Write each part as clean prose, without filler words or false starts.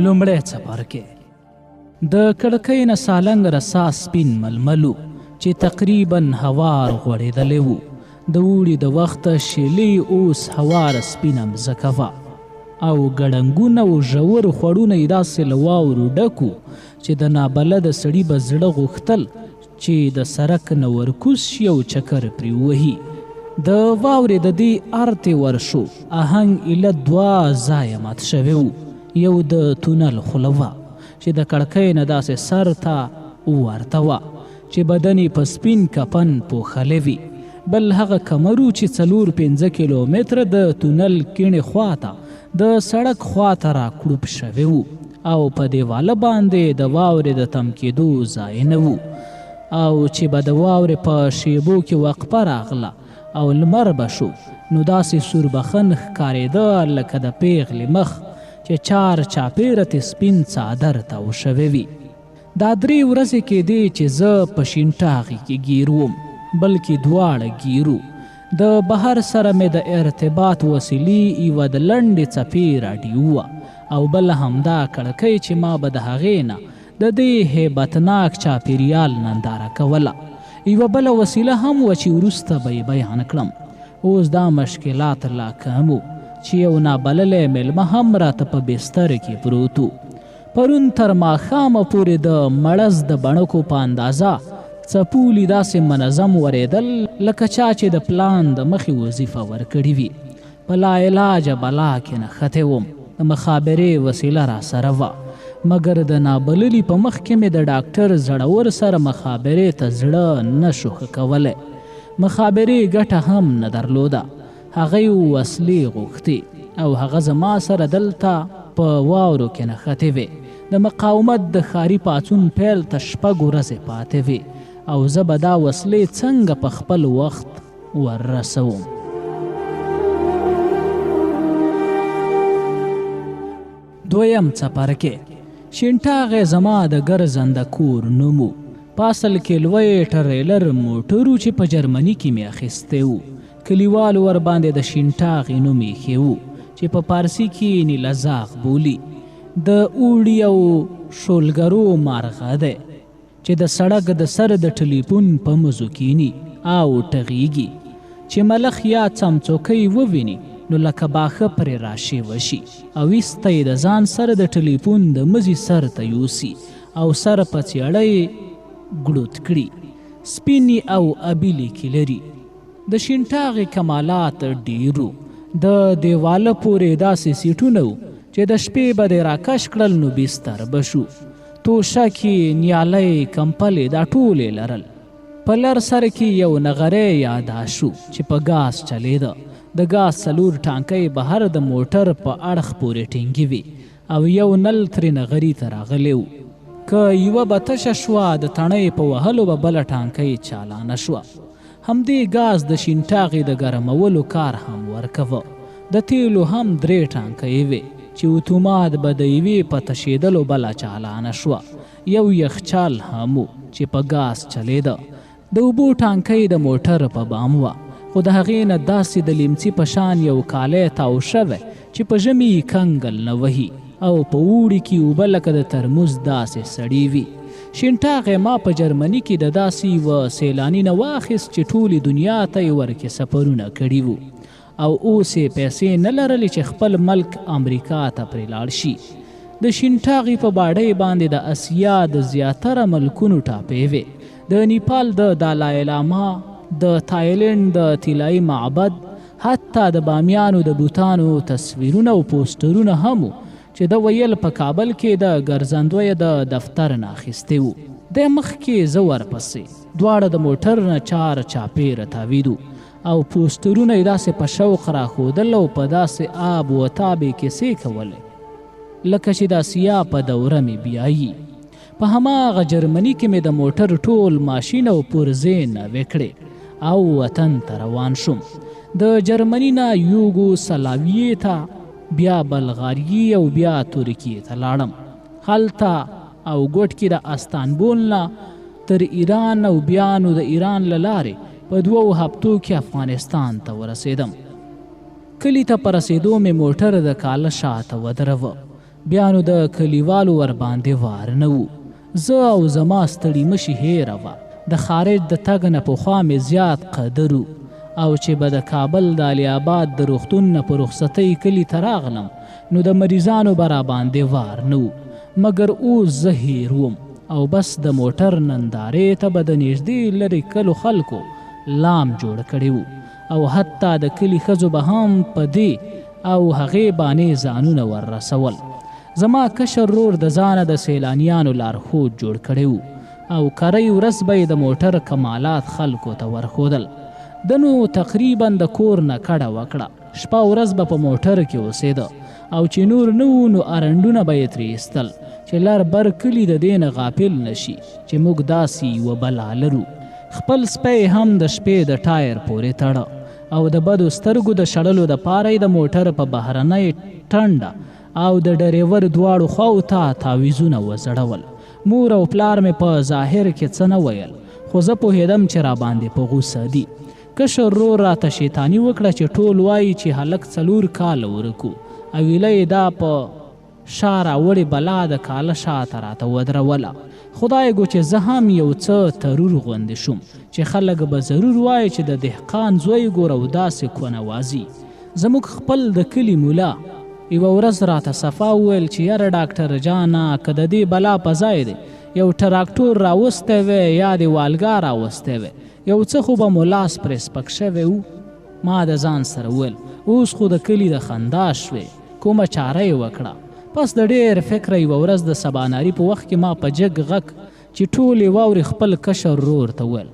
لومړی څپرکی. د کړکۍ نه سالنګ رسا سپین ململ و چې تقریبا هوار غوړېدلی و. د اوړي د وخت شیلې اوس هواره سپینه مځکه وه او ګړنګونه او ژور خوړونه یې داسې له واورو ډک وو چې د نابلده سړي به زړه غوښتل چې د سرک نه ورکوز شي او چکر پرې ووهي. د واورې د دې ارتې ورشو اهنګ ایله دوه ځایه مات شوی و. یو د تونل خوله وه چې د کړکۍ نه داسې سر ته ورته وه چې بدن یې په سپین کفن پوښلی وي. بل هغه کمر و چې 4-5 کیلومتره د تونل کیڼې خوا ته د سړک خوا ته راکړوپ شوی و او په دیواله باندې د واورې د تم کېدو ځای نه و او چې به د واورې په شیبو کې وقفه راغله او لمر به شو نو داسې سوربخن ښکارېده لکه د پیغلې مخ چې چار چاپېره ترې سپین څادر تاو شوی وي. دا درې ورځې کېدې چې زه په شینټاغي کې ګیر وم، بلکې دواړه ګیر وو. د بهر سره مې د ارتباط وسیلې یوه د لنډې څپې راډیو وه او بله همدا کړکۍ چې ما به د هغې نه د دې هیبتناک چاپیریال ننداره کوله. یوه بله وسیله هم وه چې وروسته به یې بیان کړم. اوس دا مشکلات لا کم وو چې یو نابللی مېلمه هم راته په بستر کې پروت و. پرون تر ماښامه پورې د مړز د بڼکو په اندازه څپولي داسې منظم ورېدل لکه چا چې د پلان د مخې وظیفه ورکړې وي. په لاعلاجه بلا کې نښتی وم. د مخابرې وسیله راسره وه، مګر د نابللي په مخ کې مې د ډاکټر زړور سره مخابرې ته زړه نه شو ښه کولی. مخابرې ګټه هم نه درلوده. هغه یو وسلې غوښتې او هغه زما سره دلته په واورو کې نښتې وې. د مقاومت د ښاري پاڅون پیل ته 6 ورځې پاتې وې او زه به دا وسلې څنګه په خپل وخت وررسوم. دویم څپرکی. شینټاغی زما د ګرځنده کور نوم و. په اصل کې لوی ټریلر موټر و چې په جرمني کې مې اخیستی و. کلیوالو ورباندې د شینټاغي نوم ایښی و چې په پارسي کې یې نیله زاغ بولي. د اوړي او شولګرو مارغه دی چې د سړک د سر د ټلیفون په مزو کیني او ټغیږي. چې ملخ یا څمڅوکۍ وویني نو لکه باښه پرې راشیوه شي او ایسته یې د ځان سره د ټلیفون د مزي سر ته یوسي او سر په څېړه یې ګړوت کړي. سپینې او ابي لیکې لري. د شینټاغې کمالات ډېر وو. د دیواله پورې داسې سیټونه وو چې د شپې به دې راکش کړل نو بستر به شو. توشکې، نیالۍ، کمپلې دا ټول یې لرل. په لر سر کې یو نغری یادا شو چې په ګاز چلېده. د ګاز 4 ټانکۍ بهر د موټر په اړخ پورې ټینګې وې او یو نل ترې نغري ته راغلی و. که یوه به تشه شوه د تڼۍ په وهلو به بله ټانکۍ چالانه شوه. همدې ګاز د شینټاغې د ګرمولو کار هم ورکوه. د تیلو هم 3 ټانکۍ وې چې اتومات به د یوې په تشېدلو بله چالانه شوه. یو یخچال هم و چې په ګاز چلېده. د اوبو ټانکۍ د موټر په بام وه، خو د هغې نه داسې د لیمڅي په شان یو کالی تاو شوی چې په ژمي یې کنګل نه وهي او په اوړي کې اوبه لکه د ترموز داسې سړې وي. شینټاغی ما په جرمني کې د داسې یوه سیلاني نه واخیست چې ټولې دنیا ته یې ورکې سفرونه کړي وو او اوس یې پیسې نه لرلې چې خپل ملک امریکا ته پرې لاړ شي. د شینټاغي په باډۍ باندې د اسیا د زیاتره ملکونو ټاپې وې. د نیپال د دالای لاما، د تایلند د طلایي معبد، حتی د بامیانو د بوتانو تصویرونه او پوسټرونه هم وو چې ده ویل په کابل کې د ګرځندوی د دفتر نه اخیستي وو. دی مخکې زه ورپسې، دواړه د موټر نه چار چاپېره تاوېدو او پوسټرونه یې داسې په شوق راښودل او په داسې آب و تاب یې کیسې کولې لکه چې د اسیا په دوره مې بیایي. په هماغه جرمني کې مې د موټر ټول ماشین او پرزې نوې کړې او وطن ته روان شوم. د جرمني نه یوګو سلاویې ته، بیا بلغاریې او بیا ترکیې ته لاړم. هلته او ګوټ کې د استانبول نه تر ایران او بیا نو د ایران له لارې په 2 هفتو کې افغانستان ته ورسېدم. کلي ته په رسېدو مې موټر د کاله شاته ودروه. بیا نو د کلیوالو ورباندې وار نه و. زه او زما ستړي مشي هېره وه. د خارج د تګ نه پخوا مې زیات قدر و او چې به د کابل د علي آباد د روغتون نه په رخصتۍ کلي ته راغلم نو د مریضانو به راباندې وار نه و. مګر اوس زه هېر وم او بس د موټر نندارې ته به د نږدې لرې کلو خلکو لام جوړ کړی و او حتی د کلي ښځو به هم په دې او هغې بانې ځانونه ور رسول. زما کشر ورور د ځانه د سیلانیانو لارښود جوړ کړی و او کرۍ ورځ به یې د موټر کمالات خلکو ته ورښودل. ده نو تقریبا د کور نه کډه وکړه، شپه ورځ به په موټر کې اوسېده او چې نور نه وو نو ارنډونه به یې ترې ایستل چې لر بر کلي د دې نه غافل نه شي چې موږ داسې یوه بلا لرو. خپل سپی یې هم د شپې د ټایر پورې تړه او د بدو سترګو د شړلو دپاره یې د موټر په بهرنۍ ټنډه او د ډریور دواړو خواو ته تاویزونه وځړول. مور او پلار مې په ظاهر کې څه نه ویل، خو زه پوهېدم چې راباندې په غوسه دي. کشر ورور راته شیطاني وکړه چې ټول وايي چې هلک څلور کاله ورک و او ایله یې دا په شا راوړې بلا د کاله شاته راته ودروله. خدایږو چې زه هم یو څه ترور غوندې شوم چې خلک به ضرور وایي چې د دهقان زوی ګوره او داسې کونه وازي. زموږ خپل د کلي ملا یوه ورځ راته صفا وویل چې یاره ډاکټر جانه که د دې بلا په ځای دې یو ټراکټور راوستی وی یا دې والګا راوستی وی یو څه خو به مو لاس پرې سپک شوی و. ما د ځان سره وویل اوس خو د کلي د خندا شوې، کومه چاره یې وکړه. پس د ډېر فکره یوه ورځ د سباناري په وخت کې ما په جګ غږ چې ټول یې واوري خپل کشر ورور ته وویل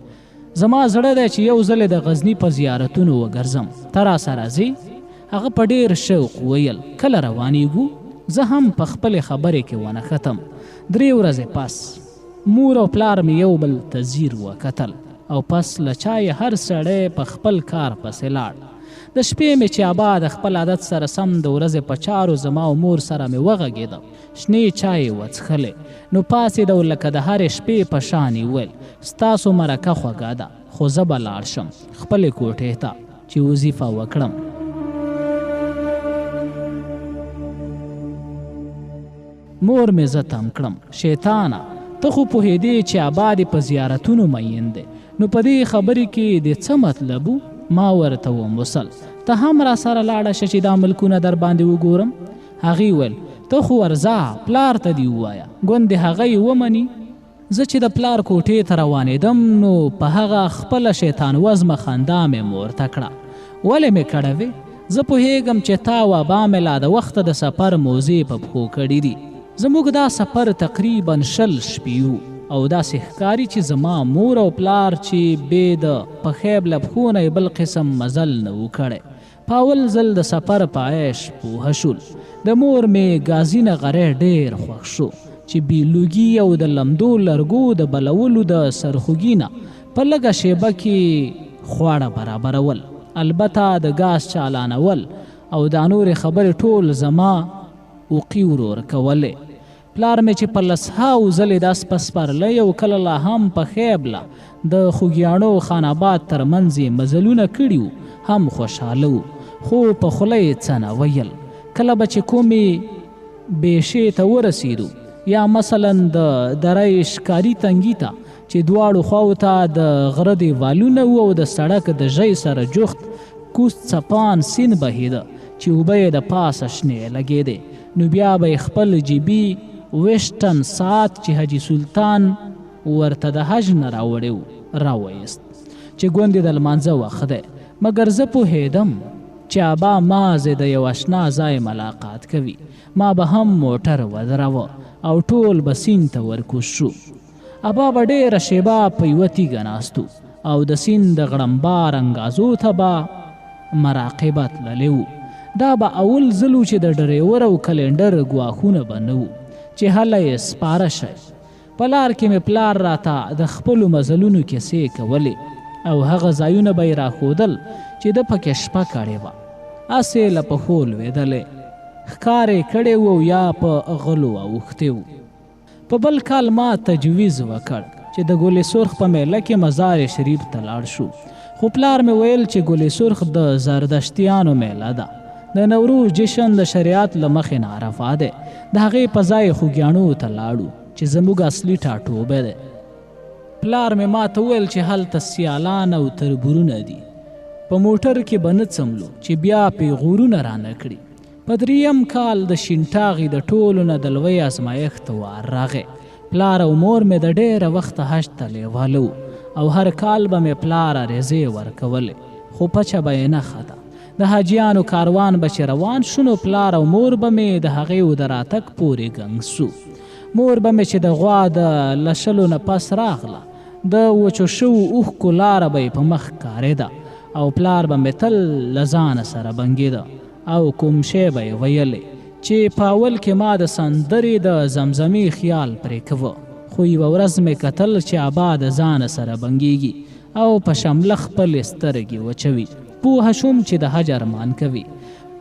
زما زړه دی چې یو ځلې د غزني په زیارتونو وګرځم، ته راسره ځې؟ هغه په ډېر شوق ویل کله روانېږو؟ زه هم په خپلې خبرې کې ونښتم. درې ورځې پس مور او پلار مې یو بل ته ځیر وکتل او پس له چایه هر سړی په خپل کار پسې لاړ. د شپې مې چې ابا د خپل عادت سره سم د ورځې په چارو زما او مور سره مې وغږېده، شنې چای یې وڅښلې، نو پاڅېد او لکه د هرې شپې په شان یې وویل، ستاسو مرکه خوږه ده، خو زه به لاړ شم خپلې کوټې ته چې وظیفه وکړم. مور مې زه تم کړم، شیطانه! ته خو پوهېدې چې ابا دې په زیارتونو میین دی، نو په دې خبرې کې دې څه مطلب و؟ ما ورته وموسل، ته هم راسره لاړه شه چې دا ملکونه درباندې وګورم. هغې ویل، ته خو ورځه، پلار ته دې ووایه، ګوندې هغه یې ومني. زه چې د پلار کوټې ته روانېدم نو په هغه خپله شیطان وزمه خندا مې مور ته کړه، ولې مې کړوې؟ زه پوهېږم چې تا او ابا مې لا د وخته د سفر موزې په پښو کړې دي. زموږ دا سفر تقریبا 20 شپې و او داسې ښکاري چې زما مور او پلار چې بې د پخیب له پښو نه یې بل قسم مزل نه و کړی، په اول ځل د سفر په عیش پوه شول. د مور مې ګازي نغری ډېر خوښ شو چې بې لوګي او د لمدو لرګو د بلولو د سرخوږي نه په لږه شېبه کې خواړه برابرول. البته د ګاز چالانول او دا نورې خبرې ټول زما اوقي ورور کولې. پلار مې چې په لسهاو ځلې د اسپه سپرلۍ او کله لا هم په خیبله د خوږیاڼو او خان آباد تر منځ یې مزلونه کړي وو، هم خوشحاله و، خو په خوله یې څه نه ویل. کله به چې کومې بېشې ته ورسېدو یا مثلا د دره ښکاري تنګي ته چې دواړو خواو ته د غره دېوالونه وو او د سړک د ژۍ سره جوخت کوز څپان سیند بهېده چې اوبه یې د پاسه شنې لګېدې، نو بیا به یې خپل جیبي ویسټن ساعت چې حاجي سلطان ورته د حج نه راوړی و راوایست چې ګوندې د لمانځه وخت دی. مګر زه پوهېدم چې ابا مازې د یو اشنا ځای ملاقات کوي. ما به هم موټر ودراوه او ټول به سیند ته ورکوز شو. ابا به ډېره شېبه په یوه تیږه ناست و او د سیند د غړمبار انګازو ته به مراقبه تللی و. دا به اول ځل و چې د ډریور او کلینډر ګواښونه به نه وو چې هله یې سپاره شئ. په لار کې مې پلار راته د خپلو مزلونو کیسې کولې او هغه ځایونه به یې راښودل چې ده پکې شپه کړې وه. هسې له پښو لوېدلی، ښکار یې کړی و او یا په غلو اوښتی و. په بل کال ما تجویز وکړ چې د ګل سرخ په میله کې مزار شریف ته لاړ شو، خو پلار مې ویل چې ګل سرخ د زردشتیانو میله ده، د نوروز جشن د شریعت له مخې ناروا دی. د هغې په ځای خوږیاڼو ته لاړو چې زموږ اصلي ټاټوبی دی. پلار مې ماته وویل چې هلته سیالان او تربورونه دي، په موټر کې به نه څملو چې بیا پیغورونه رانه کړي. په دریم کال د شینټاغي د ټولو نه د لوی ازمایښت وار راغی. پلار او مور مې د ډېره وخته حج ته لیواله وو او هر کال به مې پلار عریضې ورکولې، خو پچه به یې نه خته. د حاجیانو کاروان به چې روان شو نو پلار او مور به مې د هغې د راتګ پورې ګنګسو. مور به مې چې د غوا د لشلو نه پس راغله، د وچو شوو اوښکو لاره به یې په مخ ښکارېده او پلار به مې تل له ځانه سره بنګېده او کوم شی به یې ویلې چې په اول کې ما د سندرې د زمزمې خیال پرې کوه، خو یوه ورځ مې کتل چې ابا د ځانه سره بنګېږي او په شمله خپلې سترګې وچوي. پوه شوم چې د حج ارمان کوي.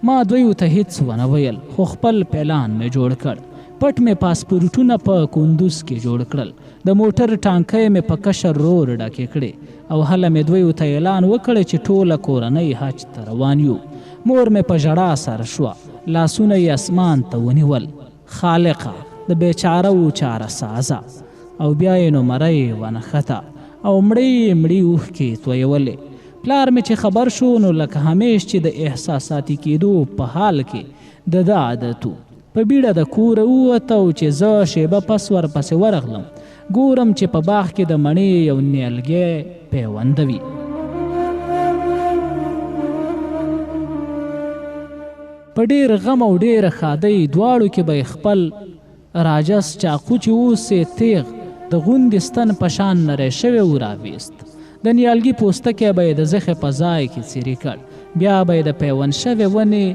ما دویو ته هیڅ ونه ویل، خو خپل پلان مې جوړ کړ. پټ مې پاسپورټونه په کندوز کې جوړ کړل، د موټر ټانکۍ مې په کشر رور ډکې کړې او هله مې دویو ته اعلان وکړ چې ټوله کورنۍ حج ته روان یو. مور مې په ژړا سر شوه، لاسونه یې اسمان ته ونیول، خالقه د بیچاره وو چاره سازه. او بیا یې نو مرۍ ونښته او مړې مړې اوښکې تویولې. پلار مې چې خبر شو نو لکه همیش چې د احساساتي کېدو په حال کې د ده عادت و، په بیړه د کوره ووت او چې زه شېبه پس ورپسې ورغلم، ګورم چې په باغ کې د مڼې یو نیالګی پیوندوي. په ډېر غم او ډېره ښادۍ دواړو کې به یې خپل راجس چاقو چې اوس یې تېغ د غوندې ستن په شان نری شوی و راویست. د نیالګي پوستکی به یې د زخې په ځای کې څیري کړ، بیا به یې د پیوند شوې ونې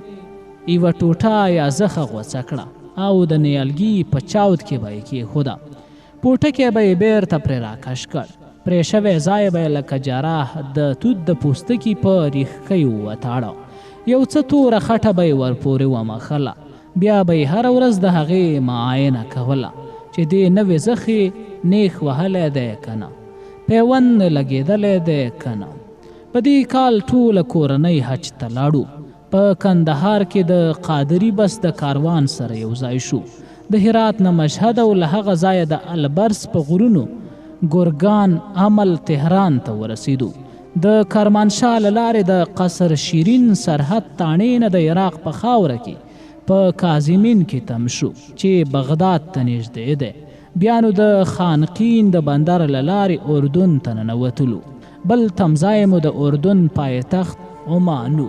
یوه ټوټه یا زخه غوڅه کړه او د نیالګي په چاود کې به یې کېښوده. پوټکی به یې بېرته پرې راکش کړ، پرې شوی ځای به یې لکه جراح د توت د پوستکي په ریښکیو وتاړه، یو څه توره خټه به یې ورپورې ومښله، بیا به یې هره ورځ د هغې معاینه کوله چې دې نوې زخې نیښ وهلی دی که نه، پیوند لګېدلی دی که نه. په دې کال ټوله کورنۍ حج ته لاړو. په کندهار کې د قادري بس د کاروان سره یو ځای شو. د هرات نه مشهد او له هغه ځایه د البرز په غرونو ګرګان امل تهران ته ورسېدو. د کرمانشاه له لارې د قصر شیرین سرحد تاڼې نه د عراق په خاوره کې په کاظمین کې تم شو چې بغداد ته نږدې دی. بیا نو د خانقین د بندر له لارې اردن ته ننوتلو. بل تمځای مو د اردن پایتخت عمان و.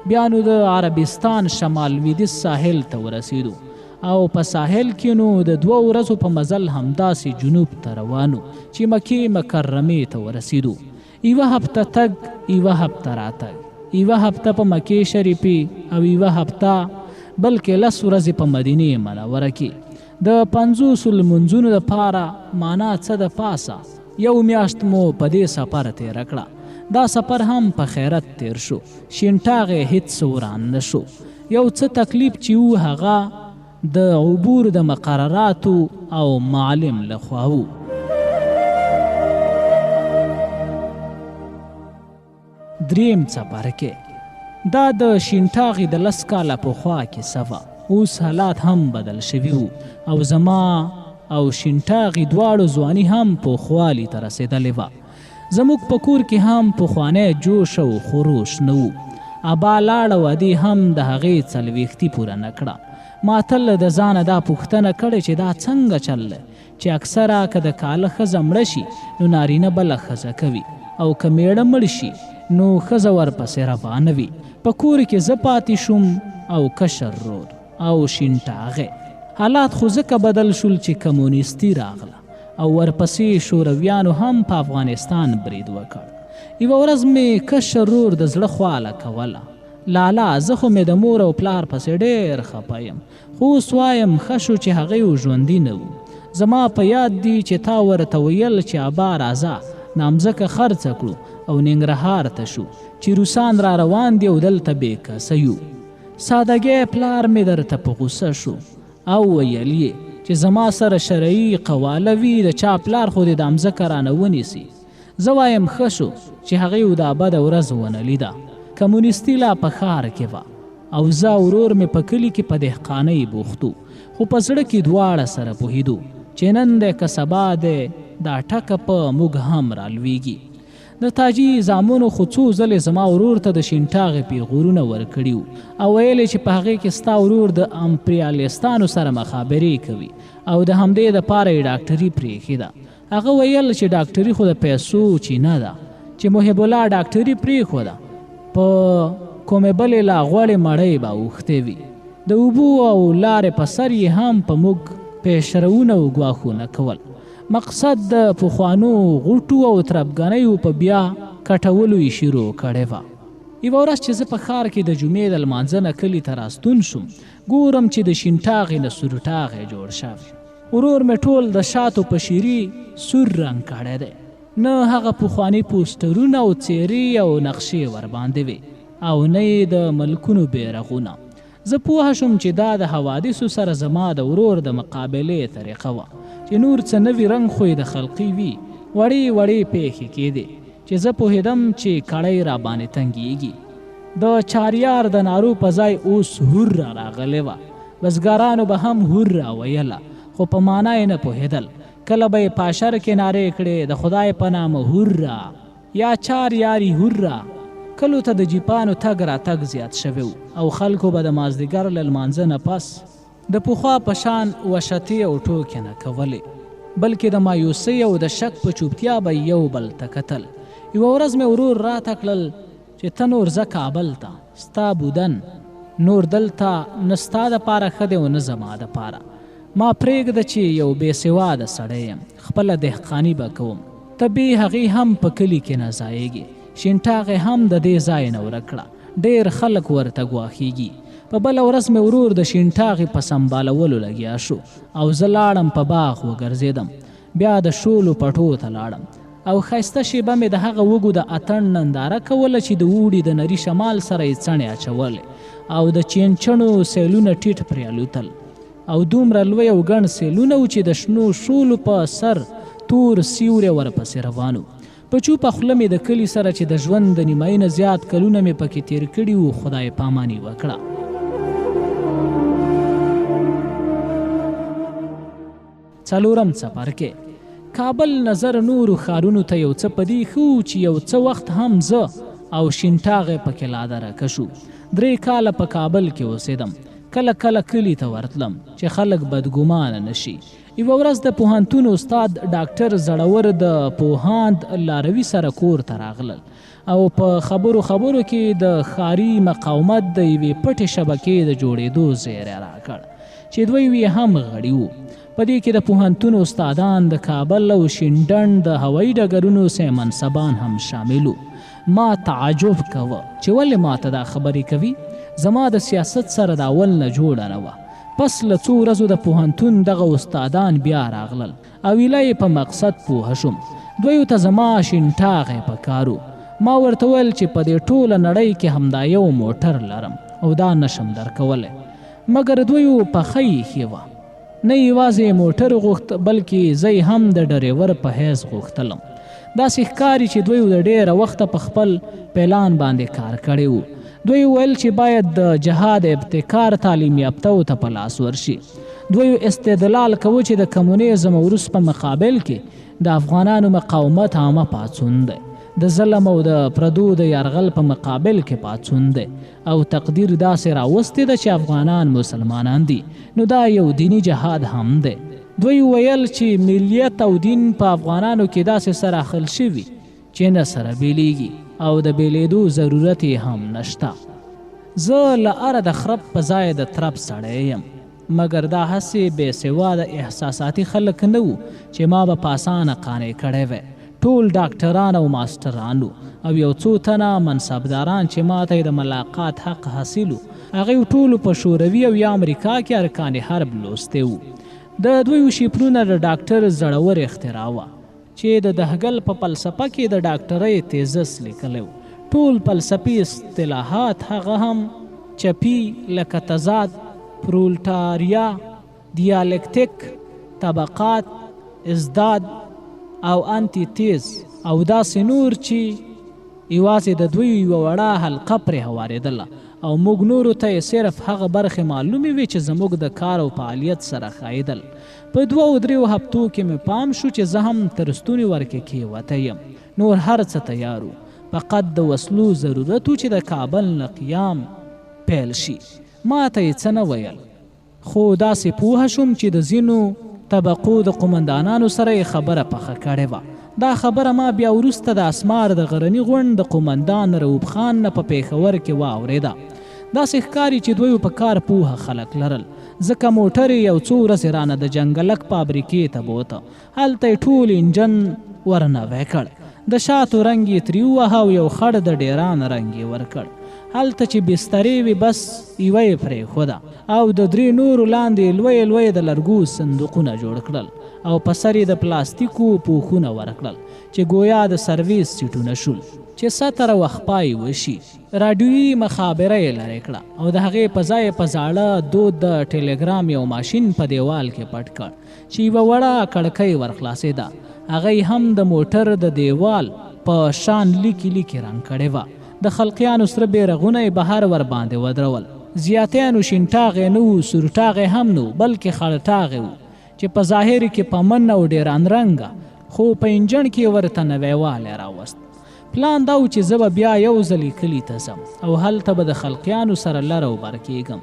بیا نو د عربستان شمال لویدیځ ساحل ته ورسېدو او په ساحل کې نو د دوو ورځو په مزل همداسې جنوب ته روان وو چې مکې مکرمې ته ورسېدو. یوه هفته تګ، یوه هفته راتګ، یوه هفته په مکې شریفې او یوه هفته بلکې 10 ورځې په مدینې منوره کې د 50 لمونځونو دپاره، معنا څه د پاسه یو میاشت مو په دې سفر تېره کړه. دا سفر هم په خیرت تېر شو، شینټاغ یې هیڅ وران نه شو. یو څه تکلیف چې و هغه د عبور د مقرراتو او معلم لخوا و. دریم څپرکی. دا د شینټاغي د 10 کاله پخوا کیسه وه. اوس حالات هم بدل شوي وو او زما او شینټاغي دواړو ځواني هم پوخوالي ته رسېدلې وه. زموږ په کور کې هم پخوانی جوش او خروش نه و. ابا لاړ او ادې هم د هغې 40 پوره نه کړه. ما تل د ځانه دا پوښتنه کړې چې دا څنګه چل دی چې اکثره که د کاله ښځه مړه شي نو نارینه بله ښځه کوي او که میړه مړ شي نو ښځه ورپسې روانه وي. په کور کې زه پاتې شوم او کشر رور او شینټاغی. حالات خو ځکه بدل شول چې کمونیستي راغله او ورپسې شورویانو هم په افغانستان برید وکړ. یوه ورځ مې کشر رور د زړه خواله کوله، لالا زه خو مې د مور او پلار پسې ډېر خپه یم، خو اوس وایم ښه شو چې هغوی ژوندي نه وو. زما په یاد دي چې تا ورته ویل چې ابا راځه دا مځکه خرڅه کړو او ننګرهار ته شو چې روسان را روان دي او دلته بې کسه یو. سادهګی پلار مې درته په غوسه شو او ویل یې چې زما سره شرعي قواله وي، د چا پلار خو دې دا مځکه رانه ونیسي. زه وایم ښه شو چې هغوی دا بده ورځ ونه لیده. کمونیستي لا په ښار کې وه او زه او ورور مې په کلي کې په دهقانۍ بوخت وو، خو په زړه کې دواړه سره پوهېدو چې نن دی که سبا دی دا ټکه په موږ هم رالوېږي. د تاجي زامنو خو څو ځلې زما ورور ته د شینټاغې پیغورونه ورکړي وو او ویل یې چې په هغې کې ستا ورور د امپریالیستانو سره مخابرې کوي او د همدې دپاره یې ډاکټري پرېښې ده. هغه ویل چې ډاکټري خو د پیسو چینه ده، چې محب الله ډاکټري پرېښوده په کومې بلې لا غوړې مړۍ به اوښتې وي. د اوبو او لارې په سر یې هم په موږ پېشرونه او ګواښونه کول. مقصد د پخوانو غوټو او تربګنیو په بیا کټولو یې شروع کړې وه. یوه ورځ چې زه په ښار کې د جمعې د لمانځه نه کلي ته راستون شوم، ګورم چې د شینټاغې نه سورټاغی جوړ شوی. ورور مې ټول د شاتو په شیرې سور رنګ کړی دی. نه هغه پخواني پوسټرونه او څېرې او نقشې ورباندې وې او نه یې د ملکونو بیرغونه. زه پوه شوم چې دا د حوادثو سره زما د ورور د مقابلې طریقه وه چې نور څه نوي رنګ خو یې د خلقي وي. وړې وړې پېښې کېدې چې زه پوهېدم چې کړۍ راباندې تنګېږي. د چاریار د نارو په ځای اوس هورا راغلې وه. بزګرانو به هم هورا ویله خو په معنا یې نه پوهېدل. کله به یې په اشر کې نارې کړې، د خدای په نامه هورا یا چار یاري هورا. کلو ته د جیپانو تګ راتګ زیات شوی و او خلکو به د مازدیګر له لمانځه نه پس د پخوا په شان وشتې او ټوکې نه کولې، بلکې د مایوسۍ او د شک په چوپتیا به یو بل ته کتل. یوه ورځ مې ورور راته کړل چې ته نور ځه کابل ته، ستا بودن نور دلته نه ستا دپاره ښه دی او نه زما دپاره. ما پرېږده چې یو بې سواده سړی یم، خپله دهقاني به کوم. ته بې هغې هم په کلي کې نه ځایېږې. شینټاغې هم د دې ځای نه ورک کړه، ډېر خلک ورته ګواښېږي. په بله ورځ مې ورور د شینټاغې په سمبالولو لګیا شو او زه لاړم په باغ وګرځېدم. بیا د شولو پټو ته لاړم او ښایسته شېبه مې د هغه وږو د اتڼ ننداره کوله چې د اوړي د نري شمال سره یې څڼې اچولې او د چینچڼو سیلونه ټیټ پرې الوتل او دومره لوی او ګڼ سیلونه وو چې د شنو شولو په سر تور سیوری ورپسې روان وو. په چوپه خوله مې د کلي سره چې د ژوند د نیمایي نه زیات کلونه مې پکې تېر کړي وو خدای پاماني وکړه. څلورم څپرکی. کابل نظر نورو ښارونو ته یو څه په دې ښه و چې یو څه وخت هم زه او شینټاغی پکې لادرکه شو. 3 کاله په کابل کې اوسېدم. کله کله کلي ته ورتلم چې خلک بدګمانه نه شي. یوه ورځ د پوهنتون استاد ډاکټر زړور د پوهاند لاروي سره کور ته راغلل او په خبرو خبرو کې د ښاري مقاومت د یوې پټې شبکې د جوړېدو زیری راکړ چې دوی یې هم غړي وو. په دې کې د پوهنتون استادان، د کابل او شینډنډ د هوایي ډګرونو سیمنصبان هم شامل وو. ما تعجب کوه چې ولې ماته دا خبرې کوي، زما د سیاست سره د اول نه جوړه نه وه. پس له څو ورځو د پوهنتون دغه استادان بیا راغلل او ایله یې په مقصد پوه شوم. دویو ته زما شینټاغی په کار و. ما ورته ویل چې په دې ټوله نړۍ کې همدا یو موټر لرم او دا نشم درکولی. مګر دویو پخه ایښې وه. نه یوازې موټر غوښت، بلکې زه یې هم د ډریور په حیث غوښتلم. داسې ښکاري چې دوی د ډېره وخته په خپل پلان باندې کار کړی و. دوی ویل چې باید د جهاد ابتکار تعلیم یافته ته په لاس ورشي. دوی استدلال کوو چې د کمونیزم او روس په مقابل کې د افغانانو مقاومت عامه پاڅون دی، د ظلم او د پردو د یرغل په مقابل کې پاڅون دی او تقدیر داسې راوستې ده چې افغانان مسلمانان دي، نو دا یو دیني جهاد هم دی. دوی ویل چې ملیت او دین په افغانانو کې داسې سره اخل شوي چې نه سره بېلېږي او د بېلېدو ضرورت یې هم نشته. زه له اره د خرپ په ځای د ترپ سړی یم، مګر دا هسې بې سواده احساساتي خلک نه وو چې ما به په اسانه قانع کړی وی. ټول ډاکټران او ماسټران وو او یو څو تنه منصبداران چې ما ته یې د ملاقات حق حاصل و، هغوی ټولو په شوروي او یا امریکا کې ارکان حرب لوستی وو. د دوی شیپرونه د ډاکټر زړور اختراع وه چې د دهګل په فلسفه کې د ډاکټرۍ تیزس لیکلی و. ټول فلسفي اصطلاحات هغه هم چپي لکه تضاد، پرولتاریا، دیالکتیک، طبقات، ازداد او انتي تیز او داسې نور چې یوازې د دوی یوه وړه حلقه پرې هوارېدله او موږ نورو ته یې صرف هغه برخې معلومې وې چې زموږ د کار او فعالیت سره ښایېدل. په دوو دریو هفتو کې مې پام شو چې زه هم تر ستوني ورکې کېوتی یم. نور هر څه تیار وو، فقط د وسلو ضرورت و چې د کابل نه قیام پیل شي. ما ته یې څه نه ویل، خو داسې پوه شوم چې د ځینو طبقو د قومندانانو سره یې خبره پخه کړې وه. دا خبره ما بیا وروسته د اسمار د غرني غونډ د قومندان رؤف خان نه په پېښور کې واورېده. داسې ښکاري چې دوی په کار پوه خلک لرل، ځکه موټر یې یو څو ورځې رانه د جنګلک فابریکې ته بوته. هلته یې ټول انجن ورنوی کړ، د شاتو رنګ یې ترې ووهه او یو خړ د ډېران رنګ یې ورکړ. هلته چې بسترې وې بس یوه یې پرېښوده او د درې نورو لاندې یې لوی لوی د لرګو صندوقونه جوړ کړل او په سر یې د پلاستیکو پوښونه ورکړل چې ګویا د سرویس سیټونه شول. چې ستر او اخپا یې وشي. راډیويي مخابره یې لرې کړه او د هغې په ځای یې په زاړه دود د ټیلیګرام یو ماشین په دېوال کې پټ کړ. چې یوه وړه کړکۍ ورخلاصېده، هغه یې هم د موټر د دېوال په شان لیکې لیکې رنګ کړې وه. د خلقیانو سره بېرغونه یې بهر ورباندې ودرول. زیاتیانو شین ټاغی نه وو، سور ټاغی هم نه وو، بلکې خړ ټاغی وو، چې په ظاهر کې پمن او ډېر انرنګه، خو په انجڼ کې یې ورته نوی والی راوست. پلان دا و چې زه به بیا یو ځلې کلي ته ځم او هلته به د خلقیانو سره لر او بر کېږم.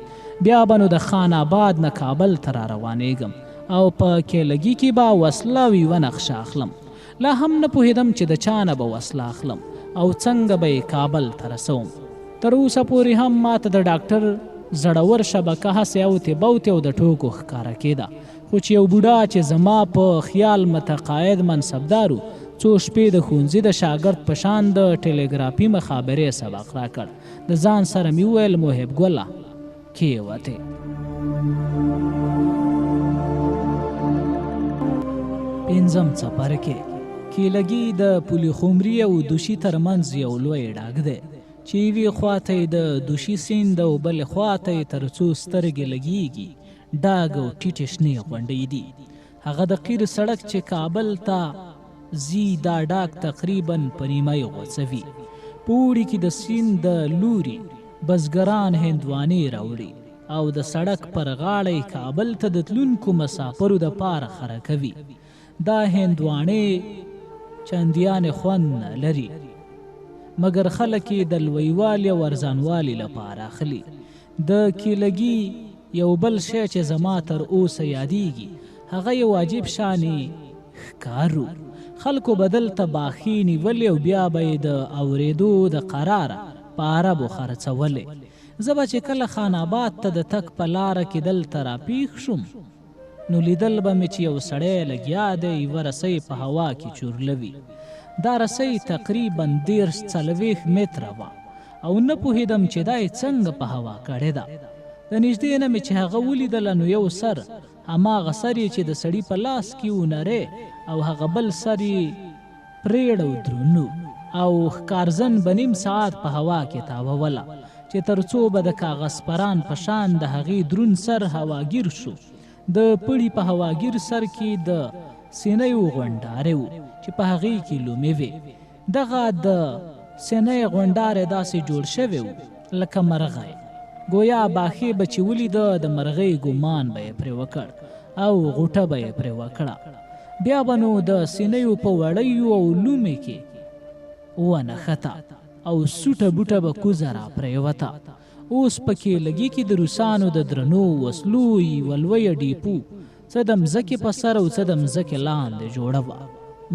بیا به نو د خان آباد نه کابل ته را روانېږم او په کیلګي کې به وسله او یوه نقشه اخلم. لا هم نه پوهېدم چې د چا نه به وسله اخلم او څنګه به یې کابل ته رسوم. تر اوسه پورې هم ماته د ډاکټر زړور شبکه هسې اوتې بوتې او د ټوکو ښکاره کېده، خو چې یو بوډا چې زما په خیال متقاعد منصبدار و، څو شپې د ښوونځي د شاګرد په شان د ټیلیګرافي مخابرې سبق راکړ، د ځان سره مې وویل، محب ګله کېوتې. پنځم څپرکی. کیلګي د پلخمري او دوشي ترمنځ یو لوی ډاګ دی چې یوې خوا ته یې د دوشي سیند او بلې خوا ته یې تر څو سترګې لګیږي ډاګ او ټیټې شنې غونډۍ دي. هغه د قیر سړک چې کابل ته ځي دا ډاګ تقریبا په نیمایي غوڅوي. په اوړي کې د سیند د لوري بزګران هندوانې راوړي او د سړک پر غاړه یې کابل ته د تلونکو مساپرو دپاره خره کوي. دا هندواڼې چندیانې خوند نه لري، مګر خلک یې د لویوالي او ارزانوالي لپاره اخلي. د کیلګي یو بل شی چې زما تر اوسه یادیږي هغه یو عجیب شانې ښکار و. خلکو به دلته باښې نیولې او بیا به یې د اورېدو د قراره په عربو خرڅولې. زه به چې کله خان آباد ته د تګ په لاره کې دلته راپېښ شوم نو لیدل به مې چې یو سړی لګیا دی یوه رسۍ په هوا کې چورلوي. دا رسۍ تقریبا 30 40 متره وه او نه پوهېدم چې دا یې څنګه په هوا کړې ده. د نږدې نه مې چې هغه ولیدله نو یو سر، هماغه سر یې چې د سړي په لاس کې و نری او هغه بل سر یې پرېړ او درون و او ښکارزن به نیم ساعت په هوا کې تاووله چې تر څو به د کاغذ پران په شان د هغې درون سر هواګیر شو. د پړي په هواګیر سر کې د سینیو غونډارې و چې په هغې کې لومې وې. دغه د سینۍ غونډارې داسې جوړ شوی و لکه مرغۍ. ګویا باښې به چې ولیده د مرغۍ ګمان به یې پرې وکړ او غوټه به یې پرې وکړه. بیا به نو د سینیو په وړیو او لومې کې ونښته او سوټه بوټه به کوزه را پرېوته. اوس په کیلګي کې د روسانو د درنو وسلو یوه لویه ډیپو څه د مځکې په سر او څه د مځکې لاندې جوړه وه.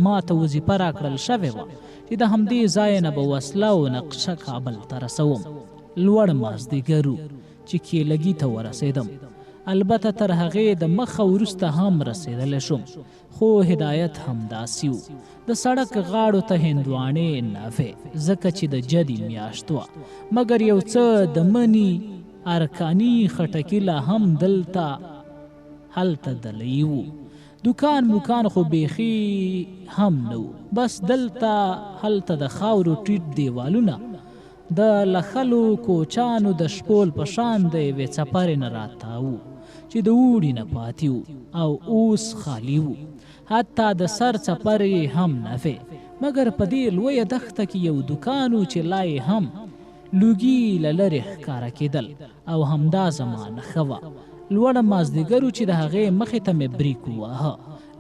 ما ته وظیفه راکړل شوې وه چې د همدې ځای نه به وسله او نقشه کابل ته رسوم. لوړ مازدیګر و چې کیلګي ته ورسېدم. البته تر هغې د مخه وروسته هم رسېدلی شوم، خو هدایت همداسې و. د سړک غاړو ته هندواڼې نه وې ځکه چې د جدي میاشت وه، مګر یو څه د مني ارکاني خټکي لا هم دلته هلته دلۍ وو. دوکان موکان خو بیخي هم نه وو، بس دلته هلته د خاورو ټیټ دیوالونه د لخلو کوچانو د شپول په شان د یوې څپرې نه راتاو چې د اوړي نه پاتې وو او اوس خالي وو. حتی د سر څپرې هم نه وې، مګر په دې لویه دښته کې یو دوکان و چې لا یې هم لوګي له لرې ښکاره کېدل او همدا زما نښه وه. لوړ مازدیګر و چې د هغې مخې ته مې بریک وواهه.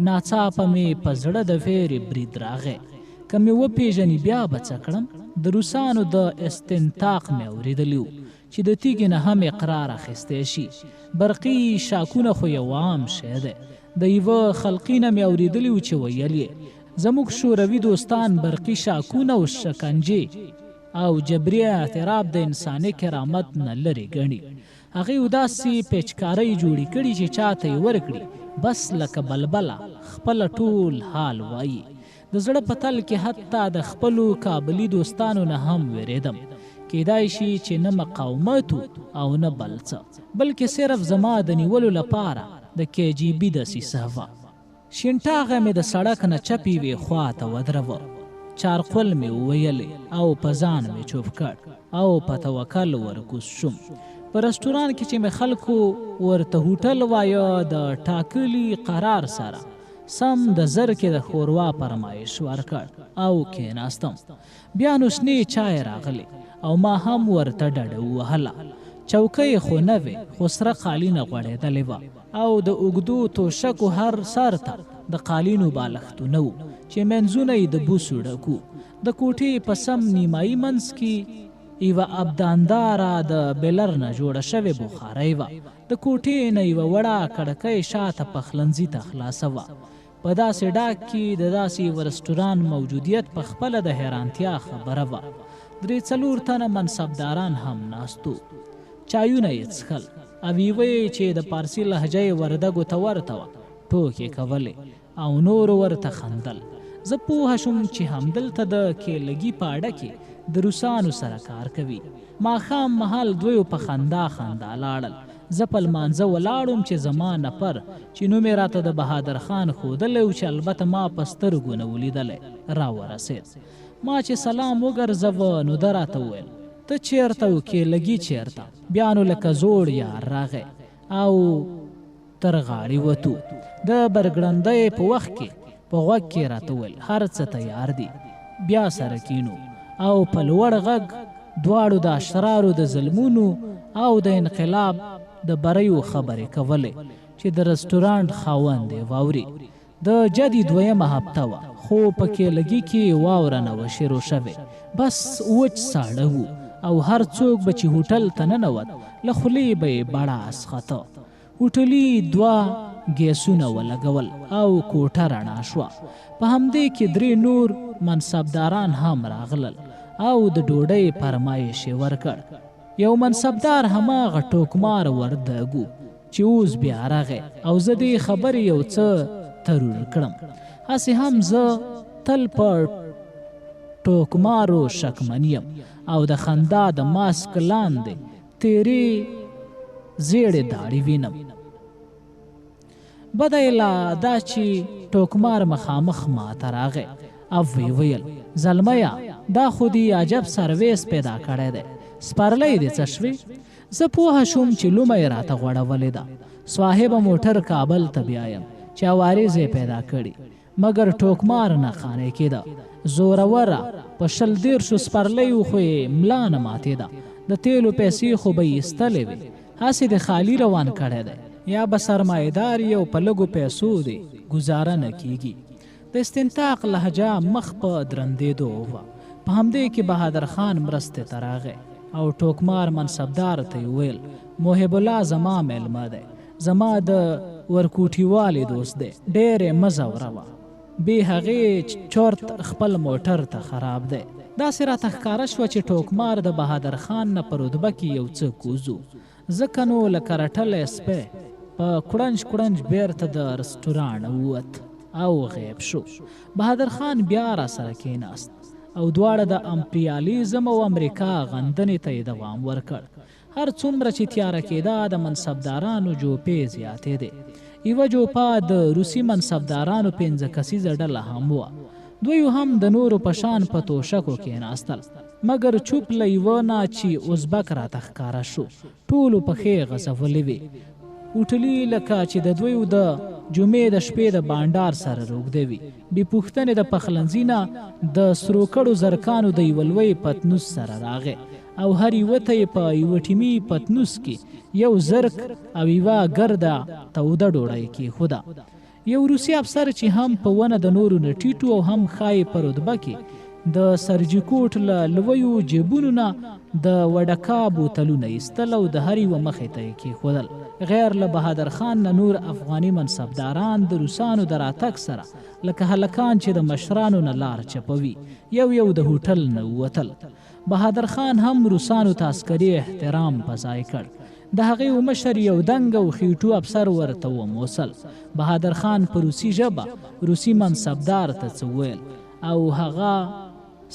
ناڅاپه مې په زړه د وېرې برید راغی. که مې وپېژني بیا به څه کړم؟ د روسانو د استنطاق مې اورېدلي وو چې د تیږې نه هم اقرار اخیستی شي. برقي شاکونه خو یو عام شی دی. د یوه خلقي نه مې اورېدلي وو چې ویل یې، زموږ شوروي دوستان برقي شاکونه او شکنجې او جبري اعتراف د انساني کرامت نه لرې ګڼي. هغوی داسې پیچکارۍ جوړې کړي چې چاته یې ورکړي، بس لکه بلبله خپله ټول حال وايي. د زړه په تل کې حتی د خپلو کابلي دوستانو نه هم وېرېدم. کېدای شي چې نه مقاومت و او نه بل څه، بلکې صرف زما د نیولو لپاره د کې جي بي دسیسه وه. شینټاغه مې د سړک نه چپ یوې خوا ته ودروه، چارقل مې وویلې او په ځان مې چوپ کړ او په توکل ورکوز شوم. په رستوران کې چې مې خلکو ورته هوټل وایه، د ټاکلي قرار سره سم د زرکې د ښوروا فرمایش ورکړ او کېناستم. بیا نو شنې چای راغلې او ما هم ورته ډډه ووهله. چوکۍ خو نه وې، خو سره قالینه غوړېدلې وه او د اوږدو توشکو هر سر ته د قالینو بالښتونه وو چې منځونه یې د بوسو ډک وو. د کوټې په سم نیمایي منځ کې یوه ابدانداره د بلر نه جوړه شوې بخارۍ وه. د کوټې نه یوه وړه کړکۍ شاته پخلنځي ته خلاصه وه. په داسې ډاګ کې د داسې یوه رسټوران موجودیت په خپله د حیرانتیا خبره وه. درې څلور تنه منصبداران هم ناست وو. چایونه یې څښل او یوه یې چې د پارسي لهجه یې وردګو ته ورته وه، ټوکې کولې او نورو ورته خندل. زه پوه شوم چې همدلته د کیلګي په اډه کې د روسانو سره کار کوي. ماښام مهال دویو په خندا خندا لاړل. زه په لمانځه ولاړ وم چې زما نفر چې نوم یې راته د بهادر خان ښودلی و چې البته ما په سترګو نه و لیدلی، راورسېد. ما چې سلام وګرځوه نو ده راته وویل، ته چېرته او کیلګي چېرته؟ بیا نو لکه زوړ یار راغی او تر غاړې وتو. د برګړندۍ په وخت کې په غوږ کې راته وویل، هر څه تیار دي، بیا سره کینو. او په لوړ غږ دواړو د اشرارو د ظلمونو او د انقلاب د بریو خبرې کولې چې د رستورانت خاوند یې واوري. د جدي دویمه هفته وه، خو په کیلګي کې واوره نه وه شروع شوې، بس وچ ساړه وو او هر څوک به چې هوټل ته ننوت له خولې به یې بړاس خته. هوټلي دوه ګیسونه ولګول او کوټه رڼا شوه. په همدې کې درې نور منصبداران هم راغلل او د ډوډۍ فرمایش یې ورکړ. یو منصبدار هماغه ټوکمار وردګ و چې اوس بیا راغی او زه دې خبرې یو څه ترور کړم. هسې هم زه تل په ټوکمارو شکمن یم او د خندا د ماسک لاندې تیرې زیړې داړې وینم. بده یې لا دا چې ټوکمار مخامخ ماته راغی او ویې ویل، زلمیه دا خو دې عجب سرویس پیدا کړی دی، سپرلۍ دې څه شوې؟ زه پوه شوم چې لومه یې راته غوړولې ده. صاحبه موټر کابل ته بیایم چې عوارض یې پیدا کړي، مګر ټوکمار نه قانع کېده. زوروره په 20 30 سپرلیو خو یې ملا نه ماتېده، د تېلو پیسې خو به یې ایستلې وې، هسې دې خالي روان کړی دی، یا به سرمایدار یې او په لږو پیسو دې ګوزاره نه کېږي. د استنطاق لهجه مخ په درندېدو وه. په همدې کې بهادر خان مرستې ته راغی او ټوکمار منصبدار ته یې وویل، محب الله زما مېلمه دی، زما د ورکوټیوالي دوست دی، ډېر یې مه ځوروه، بې هغې چورت خپل موټر ته خراب دی. داسې راته ښکاره شوه چې ټوکمار د بهادر خان نه په رتبه کې یو څه کوز و، ځکه نو لکه رټلی سپی په کړنج کړنج بېرته د رسټورانه ووت او غیب شو. بهادر خان بیا راسره کېناست او دواړه د امپریالیزم او امریکا غندنې ته یې دوام ورکړ. هر څومره چې تیاره کېده د منصبدارانو جوپې زیاتېدې. یوه جوپه د روسي منصبدارانو 5 کسیزه ډله هم وه. دوی هم د نورو په شان په توشکو کېناستل، مګر چوپ له یوه نه چې ازبک راته ښکاره شو، ټولو پښې غځولې وې. هوټلي لکه چې د دوی د جمعې د شپې د بانډار سره روږدی وي، بې پوښتنې د پخلنځي نه د سرو کړو زرکانو د یوه لوی پتنوس سره راغی او هر یوه ته یې په یوه ټیمي پتنوس کې یو زرک او یوه ګرده توده ډوډۍ کېښوده. یو روسي افسر چې هم په ونه د نورو نه ټیټ و او هم ښایي په رتبه کې د سرجیکوټ له لویو جیبونو نه د وډکا بوتلونه ایستل او د هر یوه مخې ته یې کېښودل. غیر له بهادر خان نه نور افغاني منصبداران د روسانو د راتګ سره لکه هلکان چې د مشرانو نه لار چپوي یو یو د هوټل نه ووتل. بهادر خان هم روسانو ته عسکري احترام په ځای کړ. د هغې و مشر یو دنګ او خیټو افسر ورته وموسل. بهادر خان په روسي ژبه روسي منصبدار ته څه وویل او هغه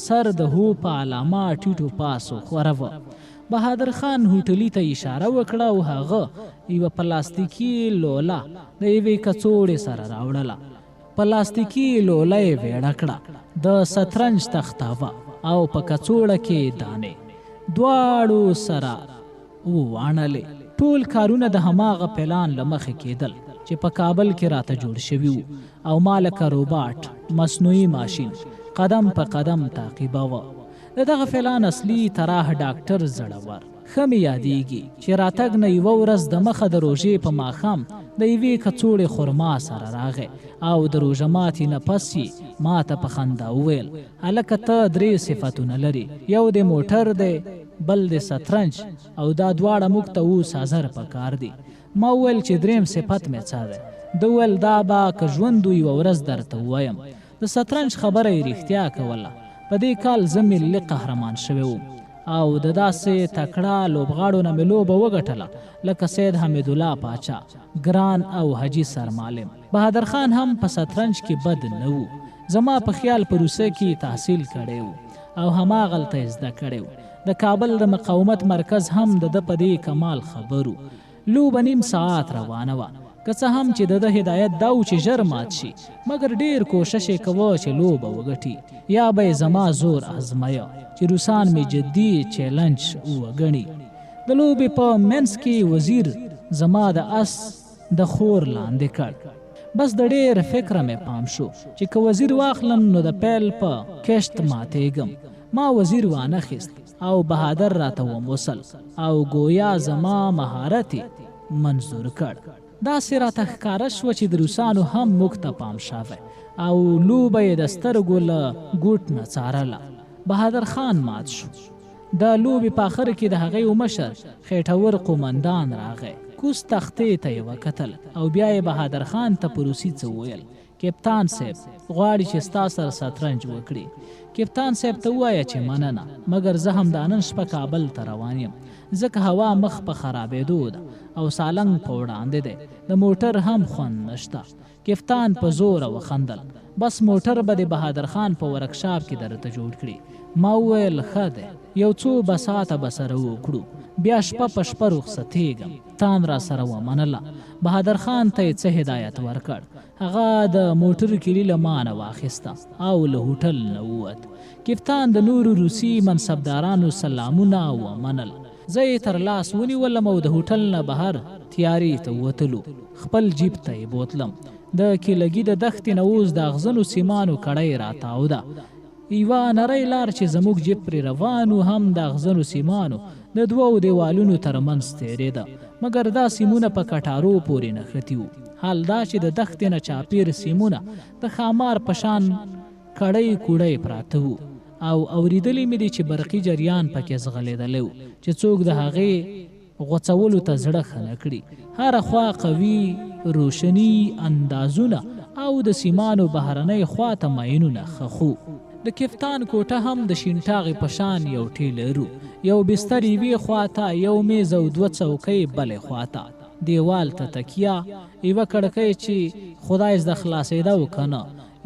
سر د هو په علامه ټیټو پاسو خوروه. بهادر خان هوټلي ته اشاره وکړه او هغه یوه پلاستیکي لوله د یوې کڅوړې سره راوړله. پلاستیکي لوله یې ویړه کړه، د سطرنج تخته وه او په کڅوړه کې دانې. دواړو سره وواڼلې. ټول کارونه د هماغه پلان له مخې کېدل چې په کابل کې راته جوړ شوي وو او ما لکه روباټ، مصنوعي ماشین، قدم په قدم تعقیباوه. د دغه پلان اصلي طراح ډاکټر زړور. ښه مې یادېږي چې راتګ نه یوه ورځ دمخه د روژې په ماښام د یوې کڅوړې خرما سره راغی او د روژه ماتي نه پس یې ماته په خندا وویل، هلکه ته درې صفتونه لرې، یو دې موټر دی، بل دې سطرنج او دا دواړه موږ ته اوس حاضر په کار دي. ما وویل چې دریم صفت مې څه دی؟ ده وویل دا به که ژوند و یوه ورځ درته ووایم. د سطرنج خبره یې رښتیا کوله. په دې کال زه ملي قهرمان شوی وم او د داسې تکړه لوبغاړو نه مې لوبه وګټله لکه سید حمیدالله پاچا، ګران او حاجي سرمعلم. بهادر خان هم په سطرنج کې بد نه و. زما په خیال په روسیه کې یې تحصیل کړی و او هماغلته یې زده کړی و. د کابل د مقاومت مرکز هم د ده په دې کمال خبر و. لوبه نیم ساعت روانه وه. که څه هم چې د ده هدایت دا و چې ژر مات شي، مګر ډېر کوشش یې کوه چې لوبه وګټي. یا به یې زما زور ازمایه چې روسان مې جدي چیلنج وګڼي. د لوبې په منځ کې وزیر زما د اس د خور لاندې کړ. بس د ډېر فکره مې پام شو چې که وزیر واخلم نو د پیل په کښت ماتېږم. ما وزیر وانه خیست او بهادر راته وموسل او ګویا زما مهارت یې منظور کړ. داسې راته ښکاره شوه چې د روسانو هم موږ ته پام شوی او لوبه یې د سترګو له ګوټ نه څارله. بهادر خان مات شو. د لوبې په اخر کې د هغې مشر خېټور قومندان راغی. کوز تختې ته یې وکتل او بیا یې بهادر خان ته په روسي څه وویل. کپتان صیب غواړي چې ستا سره سطرنج وکړي. کپتان صیب ته ووایه چې مننه، مګر زه همدا نن شپه کابل ته روان یم، ځکه هوا مخ په خرابېدو ده او سالنګ په وړاندې دی، د موټر هم خوند نشته. کپتان په زوره وخندل، بس موټر به دې بهادر خان په ورکشاپ کې درته جوړ کړي. ما وویل ښه دی، یو څو بساطه به سره وکړو، بیا شپه په شپه رخصتېږم. کپتان راسره ومنله. بهادر خان ته یې څه هدایت ورکړ. هغه د موټر کیلي له ما نه واخیسته او له هوټل نه ووت. کپتان د نورو روسي منصبدارانو سلامونه ومنل. زه یې تر لاس ونیولم او د هوټل نه بهر تیارې ته ووتلو. خپل جیپ ته یې بوتلم. د کیلګي د دښتې نه اوس د اغزنو سیمانو کړۍ راتاوده. یوه نرۍ لار چې زموږ جیپ پرې روان و هم د اغزنو سیمانو د دوو دیوالونو تر منځ تېرېده، مګر دا سیمونه په کټارو پورې نښتي وو، حال دا چې د دښتې نه چاپېر سیمونه د ښامار په شان کړۍ کوړۍ پراته وو او اورېدلي مې دي چې برقي جریان پکې ځغلېدلی و چې څوک د هغې غوڅولو ته زړه ښه نه کړي. هره خوا قوي روشني اندازونه او د سیمانو بهرنۍ خوا ته ماینونه ښخ وو. د کفتان کوټه هم د شینټاغې په شان یو ټیلر و. یو بستر یوې خوا ته، یو میز او دوه څوکۍ بلې خوا ته. دیوال ته تکیه، یوه کړکۍ چې خدای زده خلاصېده او که نه،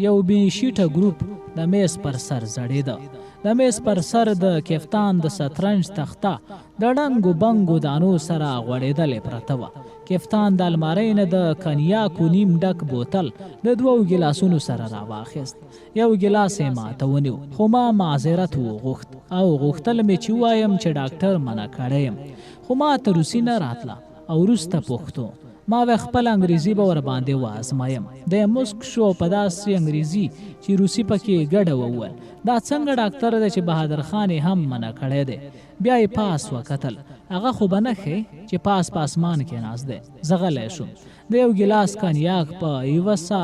یو بې شیټه ګروپ د میز پر سر ځړېده. د میز پر سر د کفتان د سطرنج تخته د ړنګو بنګو دانو سره غوړېدلې پرته وه. کفتان د المارۍ نه د کنیاکو نیم ډک بوتل د دوو ګیلاسونو سره راواخیست. یو ګیلاس یې ماته ونیو، خو ما معذرت وغوښت او غوښتل مې چې ووایم چې ډاکټر منع کړی یم، خو ماته روسي نه راتله او وروسته پښتو. ما وې خپله انګریزي به ورباندې وازمایم. دی موسک شو او په داسې انګریزي چې روسي پکې ګډه وه وویل، دا څنګه ډاکتر دی چې بهادر خان یې هم منع کړی دی. بیا یې پاس وکتل. هغه خو به نه ښې چې پاس په اسمان کې ناست دی. زه غلی شوم. ده یو ګیلاس کنیاک په یوه سا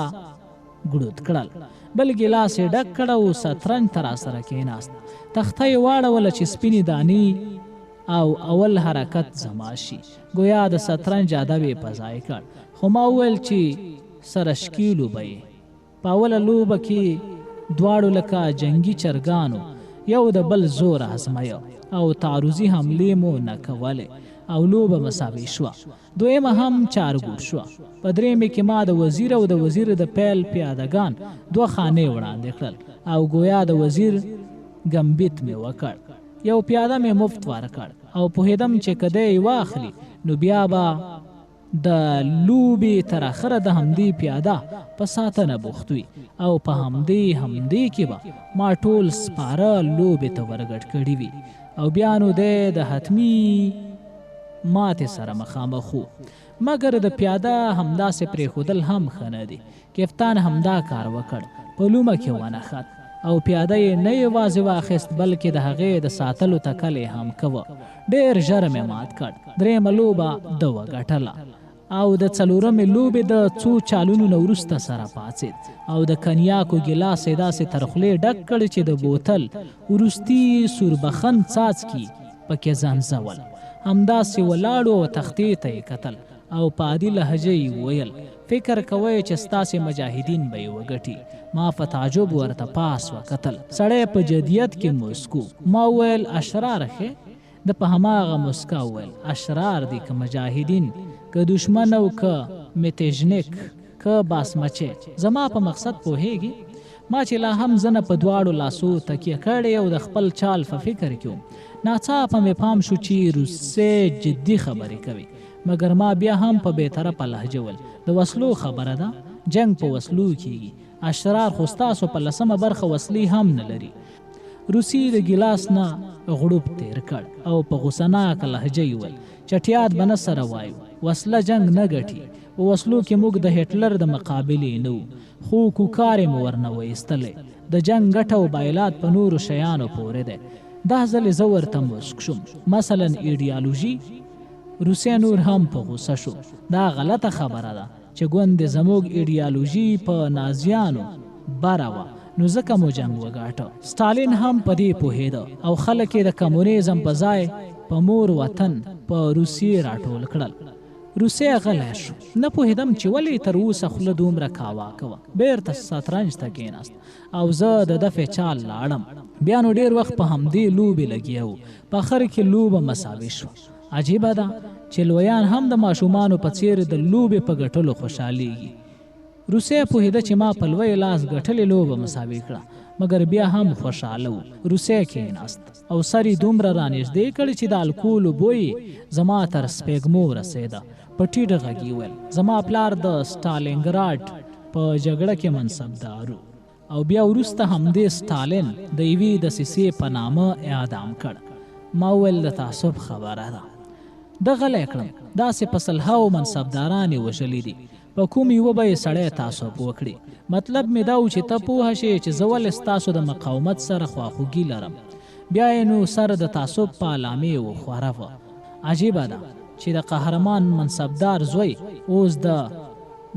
ګړوت کړل. بل ګیلاس یې ډک کړ او سطرنج ته راسره کېناست. تخته یې واړوله چې سپینې دانې او اول حرکت زما شي. ګویا د سطرنج ادب یې په ځای کړ. خو ما وویل چې سره شکېلو به یې. په اوله لوبه کې دواړو لکه جنګي چرګانو یو د بل زور ازمایه او تعرضي حملې مو نه کولې او لوبه مساوي شوه. دویمه هم چارګوټ شوه. په درېیمې کې ما د وزیر او د وزیر د پیل پیادهګان دوه خانې وړاندې کړل او ګویا د وزیر ګمبیت مې وکړ. یو پیاده مې مفت ورکړ او پوهېدم چې که دی یې واخلي نو بیا به د لوبې تر اخره د همدې پیاده په ساتنه بوخت وي او په همدې همدې کې به ما ټول سپاره لوبې ته ورګډ کړي وي او بیا نو دی د حتمي ماتې سره مخامخ و. مګر د پیاده همداسې پرېښودل هم ښه نه دي. کفتان همدا کار وکړ، په لومه کې ونښت او پیاده یې نه یوازې واخیست بلکې د هغې د ساتلو تکل یې هم کوه. ډېر ژر مې مات کړ. درېیمه لوبه ده وګټله او د څلورمې لوبې د څو چالونو نه وروسته سره پاڅېد او د کنیاکو ګیلاس یې داسې تر خولې ډک کړ چې د بوتل وروستي سوربخن څاڅکي په کې ځنځول. همداسې ولاړ و او تختې ته یې کتل او په عادي لهجه یې وویل، فکر کوئ چې ستاسې مجاهدین به یې وګټي؟ ما په تعجب ورته پاس وکتل. سړی په جدیت کې موسک و. ما وویل، اشرار ښې؟ ده په هماغه موسکا وویل، اشرار دي که مجاهدین، که دښمن او که میتیژنیک، که باسمچی، زما په مقصد پوهېږې؟ ما چې لا هم زنه په دواړو لاسو تکیه کړې او د خپل چال په فکر کې وم، ناڅاپه مې پام شو چې روسې جدي خبرې کوي، مګر ما بیا هم په بې طرفه لهجه ویل، د وسلو خبره ده، جنګ په وسلو کېږي، اشرار خو ستاسو په لسمه برخه وسلې هم نه لري. روسي د ګیلاس نه غړوپ تېر کړ او په غوسه ناکه لهجه یې وویل، چټیات به نه سره وایو، وسله جنګ نه ګټي، په وسلو کې موږ د هټلر د مقابلې نه وو، خو کوکارې مو ورنه وایستلې، د جنګ ګټه او بایلات په نورو شیانو پورې دی. دا ځلې زه ورته موسک شوم، مثلا ایډیالوژي؟ روسی نور هم په غوسه شو، دا غلطه خبره ده چې ګوندې زموږ ایډیالوژي په نازیانو بره وه نو ځکه مو جنګ وګاټه. ستالین هم په دې پوهېده او خلک یې د کمونیزم په ځای په مور وطن په روسیې راټول کړل. روسی غلی شو. نه پوهېدم چې ولې یې تر اوسه خوله دومره کاواکه وه. بېرته سطرنج ته کېناست او زه د دفع چال لاړم. بیا نو ډېر وخت په همدې لوبې لګیا وو. په اخر کې لوبه مساوي شوه. عجیبه ده چې لویان هم د ماشومانو په څېر د لوبې په ګټلو خوشحالېږي. روسی پوهېده چې ما په لوی لاس ګټلې لوبه مساوي کړه، مګر بیا هم خوشحاله و. روسی کېناست او سر یې دومره رانږدې کړ چې د الکولو بوی یې زما تر سپېږمو رسېده. په ټیټ غږ یې وویل، زما پلار د سټالینګراډ په جګړه کې منصبدار و او بیا وروسته همدې سټالین د یوې دسیسې په نامه اعدام کړ. ما وویل، د تعصب خبره ده. ده غلی کړم، داسې په سلهاوو منصبداران یې وژلي دي، په کوم یوه به یې سړی تعصب وکړي؟ مطلب مې دا و چې ته پوه شې چې زه ولې ستاسو د مقاومت سره خواخوږي لرم. بیا یې نو سر د تعصب په علامې وښوروه. عجیبه ده چې د قهرمان منصبدار زوی اوس د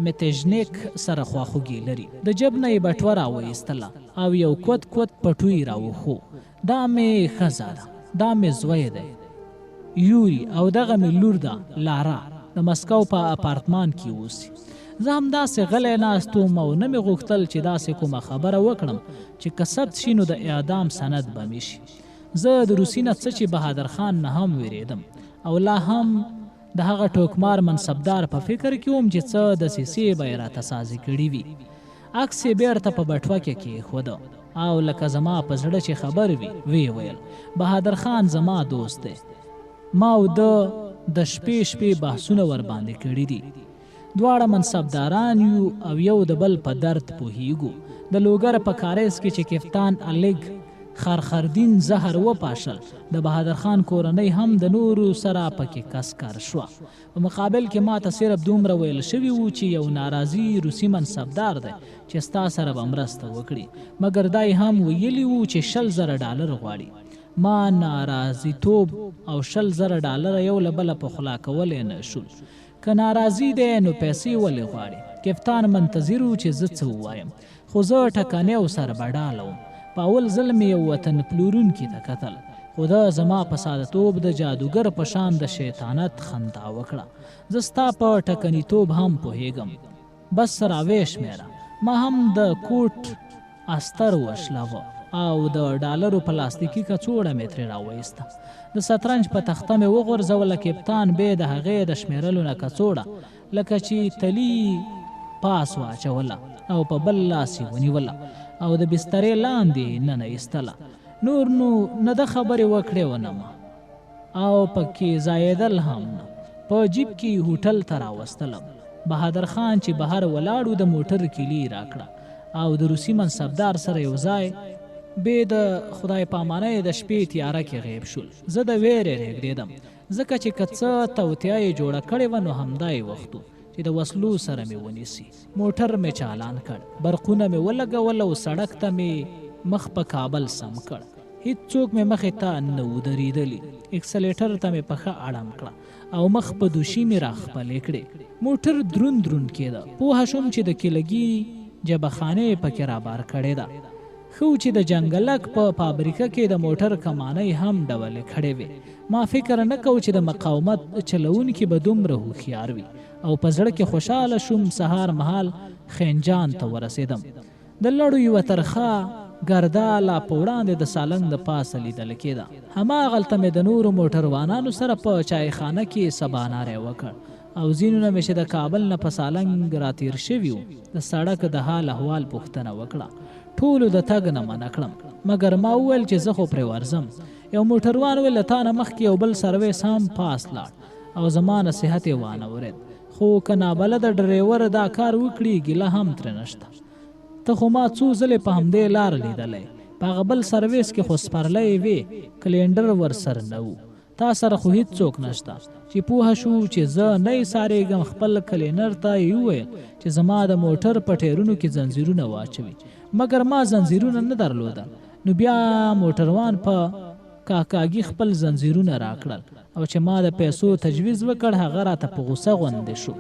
میتژنیک سره خواخوږي لري. د جب نه یې بټوه راوایستله او یو کوت کوت پټو یې راوښو. دا مې ښځه ده، دا مې زوی دی، یوري، او دغه مې لور ده، لارا، د مسکو په اپارتمان کې اوسي. زه همداسې غلی ناست وم او نه مې غوښتل چې داسې کومه خبره وکړم چې که ثبت شي نو د اعدام سند به مې شي. زه د روسي نه څه چې بهادر خان نه هم وېرېدم او لا هم د هغه ټوکمار منصبدار په فکر کې وم چې څه دسیسې به یې راته سازې کړې وي. عکس یې بېرته په بټوه کې کېښوده او لکه زما په زړه چې خبر وي ویې ویل، بهادر خان زما دوست دی. ما او ده د شپې شپې بحثونه ورباندې کړي دي. دواړه منصبداران یو او یو د بل په درد پوهېږو. د لوګر په کارېز کې چې کفتان الګ خرخردین زهر وپاشل. د بهادر خان کورنۍ هم د نورو سره پکې کسکر شوه. په مقابل کې ماته صرف دومره ویل شوي وو چې یو ناراضي روسي منصبدار دی چې ستا سره به مرسته وکړي، مګر دا یې هم ویلي وو چې 20,000 ډالر غواړي. ما ناراضیتوب او 20,000 ډالر یو له بله پخلا کولی نه شول. که ناراضي دی نو پیسې ولې غواړي؟ کپتان منتظر و چې زه څه ووایم، خو زه ټکنی او سربډاله وم. په اول ځل مې یو وطن پلورونکي ته کتل، خو ده زما په ساده توب د جادوګر په شان د شیطانت خندا وکړه. زه ستا په ټکنیتوب هم پوهېږم، بس راویې شمېره. ما هم د کوټ استر وشلوه او د ډالرو پلاستیکي کڅوړه مې ترې راوایسته. د شطرنج په تخته مې وغورځوله. کپتان بې د هغې د شمېرلو نه کڅوړه لکه چې تلي پاس واچوله او په بل لاس یې ونیوله او د بسترې لاندې ننه ایستله. نور نو نه ده خبرې وکړې و نه ما، او پکې ځایېدل هم نه. په جیب کې هوټل ته راوستلم. بهادر خان چې بهر ولاړو د موټر کیلي راکړه او د روسي منصبدار سره یو ځای بې د خدای پامانۍ د شپې تیاره کې غیب شول. زه د ویرې رېږدېدم، ځکه چې که څه توطیه یې جوړه کړې وه نو همدا یې وخت و چې د وسلو سره مې ونیسي. موټر مې چالان کړ، برقونه مې ولګول او سړک ته مې مخ په کابل سم کړ. هیڅوک مې مخې ته نه و درېدلي. اکسلیټر ته مې پښه اړم کړه او مخ په دوشي مې راخپلې کړې. موټر دروند دروند کېده. پوهه شوم چې د کیلګي جبخانه یې پکې رابار کړې ده. ښه و چې د جنګلک په فابریکه کې د موټر کمانۍ هم ډولې کړې وې. ما فکر نه کو چې د مقاومت چلوونکي به دومره هوښیار وي او په زړه کې خوشاله شوم. سهار مهال خنجان ته ورسېدم. د لړو یوه ترخه ګرده لا په وړاندې د سالنګ د پاسه لیدل کېده. هماغلته مې د نورو موټروانانو سره په چایخانه کې سباناری وکړ او ځینو نه مې چې د کابل نه په سالنګ راتېر شوي وو د سړک د حال احوال پوښتنه وکړه. ټولو د تګ نه منع کړم، مګر ما وویل چې زه خو پرې ورځم. یو موټروان ویل له تا نه مخکې یو بل سرویس هم پاس لاړ او زما نصیحت یې وانه ورېد، خو که نابلده ډریور دا کار وکړي ګیله هم ترې نشته. ته خو ما څو ځلې په همدې لار لیدلی، په هغه بل سرویس کې خو سپرلی وې، کلینډر ورسره نه و، تا سره خو هیڅوک نشته. چې پوهه شو چې زه نه ایسارېږم، خپل کلینر ته یې وویل چې زما د موټر په ټیرونو کې ځنځیرونه واچوي، مګر ما ځنځیرونه نه درلودل. نو بیا موټروان په کاکاګي خپل ځنځیرونه راکړل او چې ما د پیسو تجویز وکړ هغه راته په غوسه غوندې شو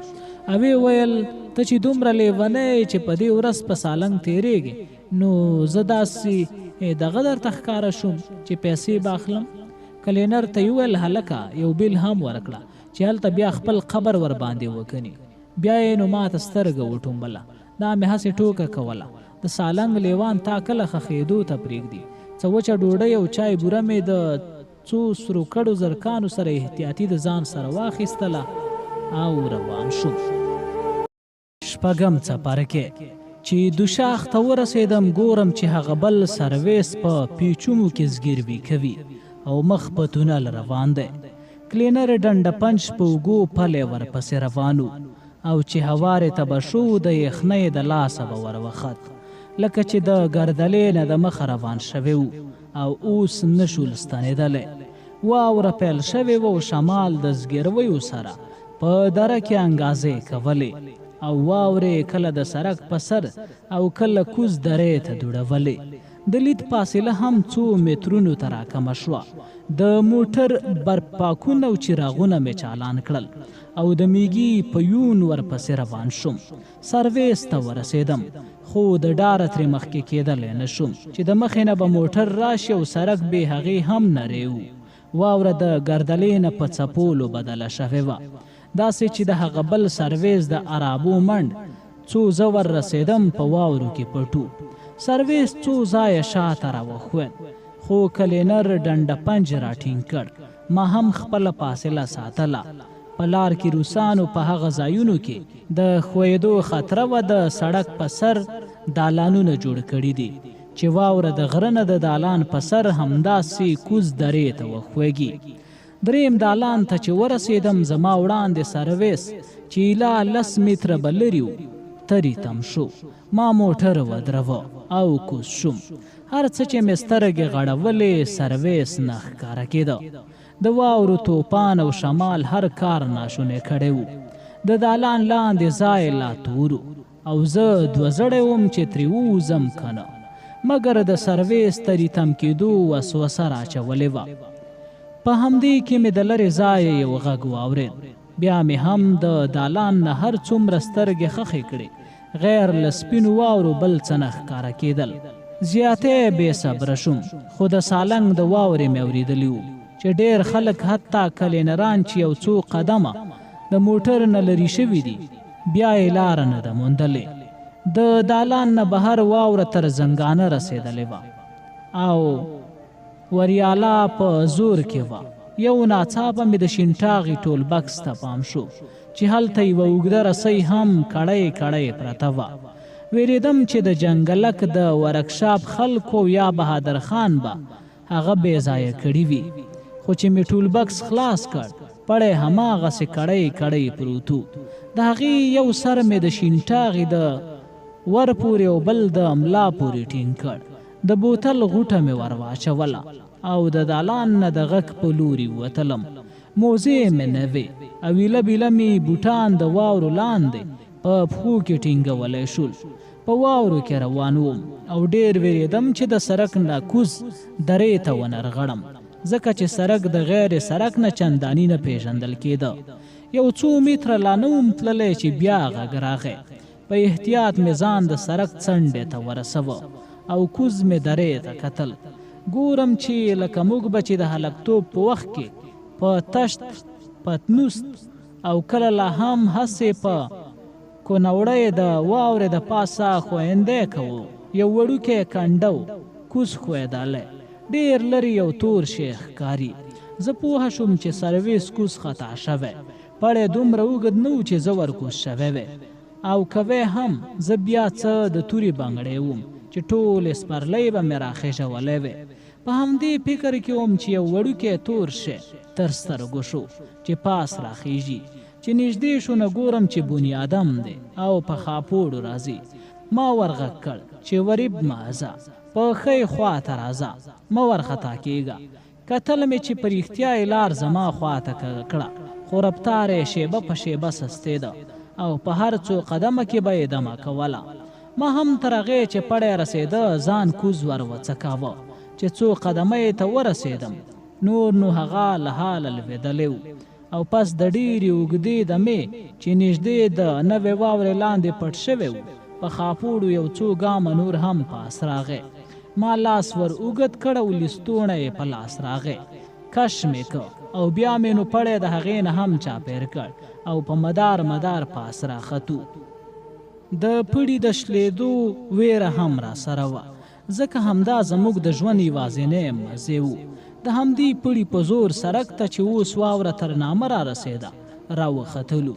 او ویې ویل ته چې دومره لیونی یې چې په دې ورځ په سالنګ تېرېږې نو زه داسې دغه درته ښکاره شوم چې پیسې به اخلم. کلینر ته یې وویل هلکه یو بیل هم ورکړه چې هلته بیا خپل قبر ورباندې وکني. بیا یې نو ماته سترګه وټومبله، دا مې هسې ټوکه کوله. د سالنګ لیوان تا کله خښېدو ته پرېږدي؟ څه وچه ډوډۍ او چای بوره مې د څو سرو کړو زرکانو سره احتیاطي د ځان سره واخیستله او روان شوم. شپږم څپرکی. چې دوشاخ ته ورسېدم ګورم چې هغه بل سرویس په پیچومو کې زګیروي کوي او مخ په تونل روان دی. کلینر ډنډه پنج په اوږو پلی ورپسې روان و او چې هوارې ته به شو د یخنۍ د لاسه به وروخت، لکه چې د ګردلې نه د مخه روان شوی و او اوس نشول ستنېدلی. واوره پیل شوې وه او شمال د زګیرویو سره په دره کې انګازې کولې او واورې کله د سړک په سر او کله کوز درې ته دوړولې. د لید فاصله هم څو مترونو ته راکمه شوه. د موټر برپاکونه او چراغونه مې چالان کړل او د میږي په یون ورپسې روان شوم. سرویس ته ورسېدم، خو د ډاره ترې مخکې کېدلی نه شوم چې د مخې نه به موټر راشي او سړک بې هغې هم نری و. واوره د ګردلې نه په څپولو بدله شوې وه، داسې چې د هغه بل سرویس د عرابو منډ څو زه ور رسېدم په واورو کې پټ و. سرویس څو ځایه شاته راوښوید، خو کلینر ډنډه پنج راټینګ کړ. ما هم خپله فاصله ساتله. په لار کې روسانو په هغه ځایونو کې د ښویېدو خطره وه د سړک په سر دالانونه جوړ کړي دي چې واوره د غره نه د دالان په سر همداسې کوز درې ته وښویږي. دریم دالان ته چې ورسېدم زما وړاندې سرویس چې ایله 10 متره به لرې و تری تم شو. ما موټر ودروه او کوز شوم. هر څه چې مې سترګې غړولې سرویس نه ښکاره کېده. د واورو توپان او شمال هر کار ناشونی کړی و. د دالان لاندې ځای لا تور و او زه دوه زړی وم چې ترې ووځم که نه، مګر د سرویس تري تم کېدو وسوسه راچولې وه. په همدې کې مې د لرې ځایه یو غږ واورېد. بیا مې هم د دالان نه هر څومره سترګې خښې کړې، غیر له سپینو واورو بل څه نه ښکاره کېدل. زیاتی بې صبره شوم، خو د سالنګ د واورې مې اورېدلي وو چې ډېر خلک حتی کلینران چې یو څو قدمه د موټر نه لرې شوي دي بیا یې لاره نه ده موندلې. د دالان نه بهر واوره تر زنګانه رسېدلې وه او وریالا په زور کې وه. یو ناڅاپه مې د شینټاغي ټول بکس ته پام شو چې هلته یوه اوږده رسۍ هم کړۍ کړۍ پرته وه. ویرېدم چې د جنګلک د ورکشاپ خلکو یا بهادر خان به هغه بې ځایه کړي وي، خو چې مې ټول بکس خلاص کړ پړی هماغسې کړۍ کړۍ پروت و. د هغې یو سر مې د شینټاغي د ور پورې او بل د ملا پورې ټینګ کړ. د بوتل غوټه مې ور واچوله او د دالان نه د غږ په لوري ووتلم. موزې مې نه وې او ایله بیله مې بوټان د واورو لاندې په پښو کې ټینګولی شول. په واورو کې روان وم او ډېر وېرېدم چې د سرک نه کوز درې ته ونه رغړم، ځکه چې سرک د غیر سرک نه چنداني نه پېژندل کېده. یو څو متره لا نه وم تللی چې بیا غږ راغی. په احتیاط مې ځان د سرک څنډې ته ورسوه او کوز مې درې ته کتل. ګورم چې لکه موږ به چې د هلکتوب په وخت کې په تشت پتنوست او کله لا هم هسې په کونوړی د واورې د پاسه ښویندی کوو، یو وړوکی کنډو کوز ښویدلی، ډېر لرې یو تور شی ښکاري. زه پوهه شوم چې سرویس کوز خطا شوی. پړی دومره اوږد نه و چې زه ورکوز شوی وی، او که وی هم زه بیا څه د تورې بنګړی وم چې ټولې سپرلۍ به مې راخېژولی وی. په همدې فکر کې وم چې یو وړوکی تور شی تر سترګو شو چې پاس راخېژي. چې نږدې شو نو ګورم چې بنیادم دی او په خاپوړو راځي. ما ورغږ کړ چې وریب مه ځه، په ښۍ خوا ته راځه، مه ورخطا کېږه. کتل مې چې په رښتیا یې لار زما خوا ته کږه کړه، خو رفتار یې شېبه په شېبه سستېده او په هر څو قدمه کې به یې دمه کوله. ما هم تر هغې چې پړی رسېده ځان کوز ور وڅکاوه. چې څو قدمه یې ته ورسېدم نور نو هغه له حاله لوېدلی و او پس د ډېرې اوږدې دمې چې نږدې د نوې واورې لاندې پټ شوی و، په خاپوړو یو څو ګامه نور هم پاس راغی. ما لاس ور اوږد کړ او لستوڼی یې په لاس راغی. کش مې که او بیا مې نو پړی د هغې نه هم چاپېر کړ او په مدار مدار پاس راختو. د پړي د شلېدو ویره هم راسره وه، ځکه همدا زموږ د ژوند یوازینی مزی و. د همدې پړي په زور سرک ته چې اوس واوره تر نامه را رسېده راوختلو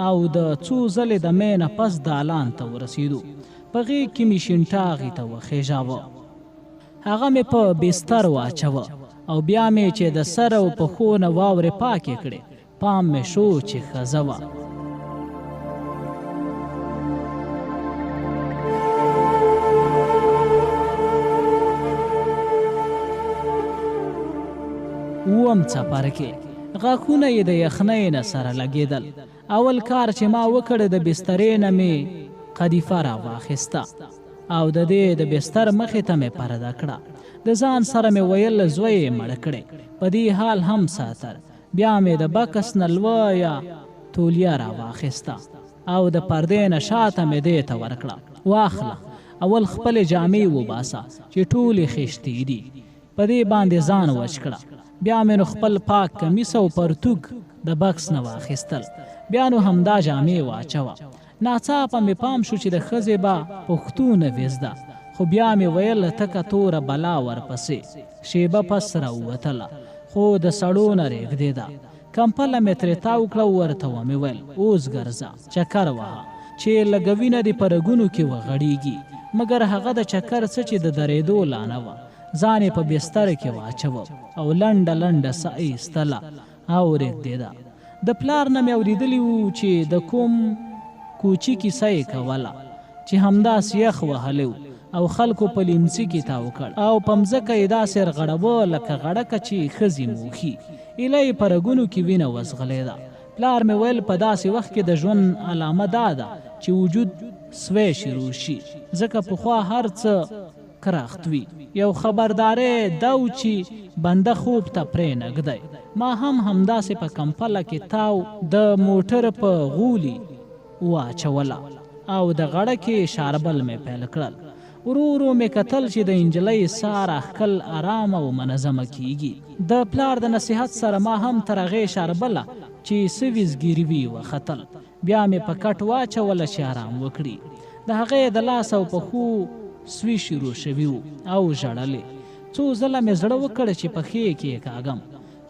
او د څو ځلې د مې نه پس دالان ته ورسېدو. په غېږ کې مې شینټاغي ته وخېژاوه. هغه مې په بستر واچوه او بیا مې چې د سر او پښو نه واورې پاکې کړې، پام مې شو چې ښځه وه. اووم څپرکی. غاښونه یې د یخنۍ نه سره لګېدل. اول کار چې ما وکړ د بسترې نه مې قدیفه راواخیسته او د دې د بستر مخې ته مې پرده کړه. د ځان سره مې ویل زوی یې مړ کړی، په دې حال هم ساتر. بیا مې د بکس نه لویه تولیه راواخیسته او د پردې نه شاته مې دې ته ورکړه. واخله، اول خپلې جامې وباسه چې ټولې خیشتې دي، په دې باندې ځان وچ کړه. بیا مې نو خپل پاک کمیس او پرتوګ د بکس نه واخیستل. بیا نو همدا جامې واچوه. ناڅاپه مې پام شو چې د ښځې به پښتو نه وي زده، خو بیا مې ویل تکه توره بلا ورپسې. شېبه پس راووتله، خو د سړو نه رېږدېده. کمپله مې ترې تاو کړه او ورته ومې ویل اوس ګرځه چکر وهه چې لږه وینه دې په رګونو کې وغړېږي. مګر هغه د چکر څه چې د درېدو لا نه وه. ځان یې په بستر کې واچوه او لنډه لنډه ساه یې ایستله او رېږدېده. د پلار نه مې اورېدلي وو چې د کوم کوچي کیسه یې کوله چې همداسې یخ وهلی و او خلکو په لیمڅي کې تاو کړ او په مځکه یې داسې رغړوه لکه غړکه چې ښځې موښي. ایله یې په رګونو کې وینه وځغلېده. پلار مې ویل په داسې وخت کې د ژوند علامه دا ده چې وجود سوی شروع شي، ځکه پخوا هر څه کرخت وي. یو خبرداری دا و چې بنده خوب ته پرې نه ږدی. ما هم همداسې په کمپله کې تاو د موټر په غولي واچوله او د غړکې شاربل مې پیل کړل. ورو ورو مې کتل چې د انجلۍ ساه راښکل ارامه او منظمه کیږي. د پلار د نصیحت سره ما هم تر هغې شاربله چې سوي زګیروي وختل. بیا مې په کټ واچوله چې ارام وکړي. د هغې د لاس او پښو سوي شروع شوي وو او ژړلې. څو ځله مې زړه وکړ چې پښې کېکاږم،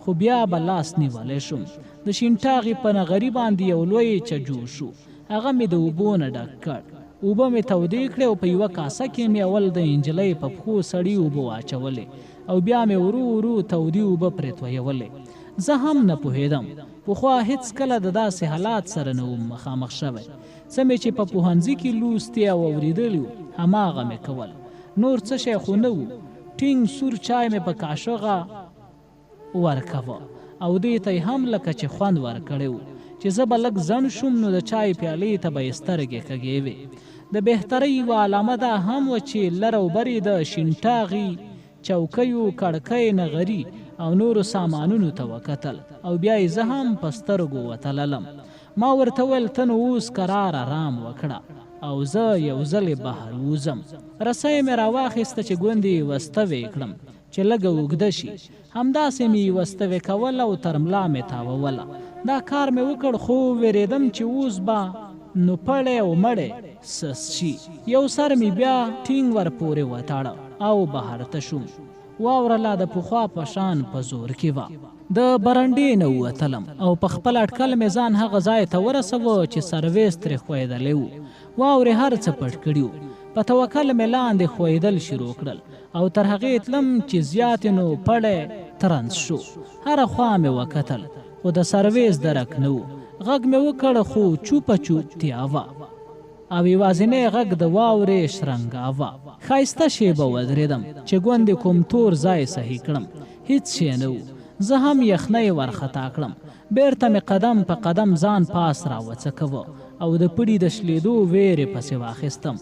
خو بیا به لاس نیولی شوم. د شینټاغي په نغري باندې یو لوی چجو شو، هغه مې د اوبو نه ډک کړ. اوبه مې تودې کړې او په یوه کاسه کې مې اول د انجلۍ په پښو سړې اوبه واچولې او بیا مې ورو ورو تودې اوبه پرې تویولې. زه هم نه پوهېدم، پخوا هېڅکله د داسې حالات سره نه وم مخامخ شوی. څه مې چې په پوهنځي کې لوستي او اورېدلي وو هماغه مې کول، نور څه شی خو نه وو. ټینګ سور چای مې په کاشوغه ورکوه او دې ته یې هم لکه چې خوند ورکړی و. چې زه به لږ ځنډ شوم نو د چای پیالې ته به یې سترګې کږې وې. د بهترۍ یوه علامه دا هم وه چې لر او بر یې د شینټاغي چوکیو، کړکۍ، نغري او نورو سامانونو ته وکتل او بیا یې زه هم په سترګو وتللم. ما ورته ویل ته نو اوس کرار ارام وکړه او زه یو ځلې بهر ووځم. رسۍ مې راواخیسته چې ګوندې یوه ستوې کړم چې لږه اوږده شي. همداسې مې یوه ستوې کوله او تر ملا مې تاووله. دا کار مې وکړ، خو وېرېدم چې اوس به نو پړی او مړی سست شي. یو سر مې بیا ټینګ ورپورې وتاړه او بهر ته شوم. واوره لا د پخوا په شان په زور کې وه. د برنډې نه ووتلم او په خپل اټکل مې ځان هغه ځای ته ورسوه چې سرویس ترې ښویېدلی و. واورې هر څه پټ کړي وو. په توکل مې لاندې ښویېدل شروع کړل او تر هغې تلم چې زیات نو پړی ترنس شو. هره خوا مې وکتل خو د سرویس درک نه و. غږ مې وکړ خو چوپه چوپتیا وه او یوازینی غږ د واورې شرنګا وه. ښایسته شېبه ودرېدم چې ګوندې کوم تور ځای صحیح کړم. هیڅ شی نه و. زه هم یخنۍ ورخطا کړم. بېرته مې قدم په قدم ځان پاس راوڅکوه او د پړي د شلېدو وېرې پسې واخیستم.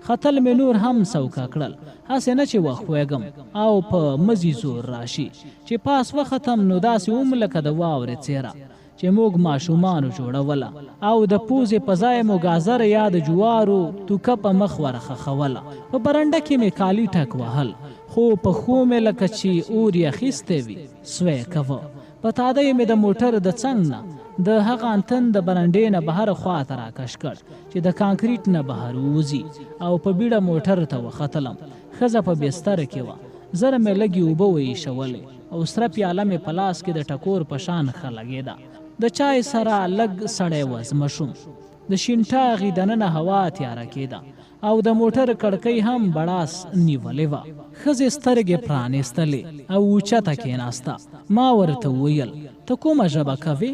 ختل مې نور هم سوکه کړل، هسې نه چې وښویږم او په مزي زور راشي. چې پاس وختم نو داسې وم لکه د واورې څېره چې موږ ماشومانو جوړوله او د پوزې په ځای مو ګازر یا د جوارو توکه په مخ ورخښوله. په برنډه کې مې کالي ټک وهل، خو پښو مې لکه چې اور یې اخیستی وي سوی کوه. په تادۍ مې د موټر د څنګ نه د هغه انتن د برنډې نه بهر خوا ته راکش کړ چې د کانکریټ نه بهر ووځي او په بیړه موټر ته وختلم. ښځه په بستر کې وه. زر مې لږې اوبه وایشولې او سره پیاله مې په لاس کې د ټکور په شان ښه لګېده. د چای سره لږ سړی وزمه شوم. د شینټاغي دننه هوا تیاره کېده او د موټر کړکۍ هم بړاس نیولې وه. ښځې سترګې پرانیستلې او اوچته کېناسته. ما ورته وویل ته کومه ژبه کوې؟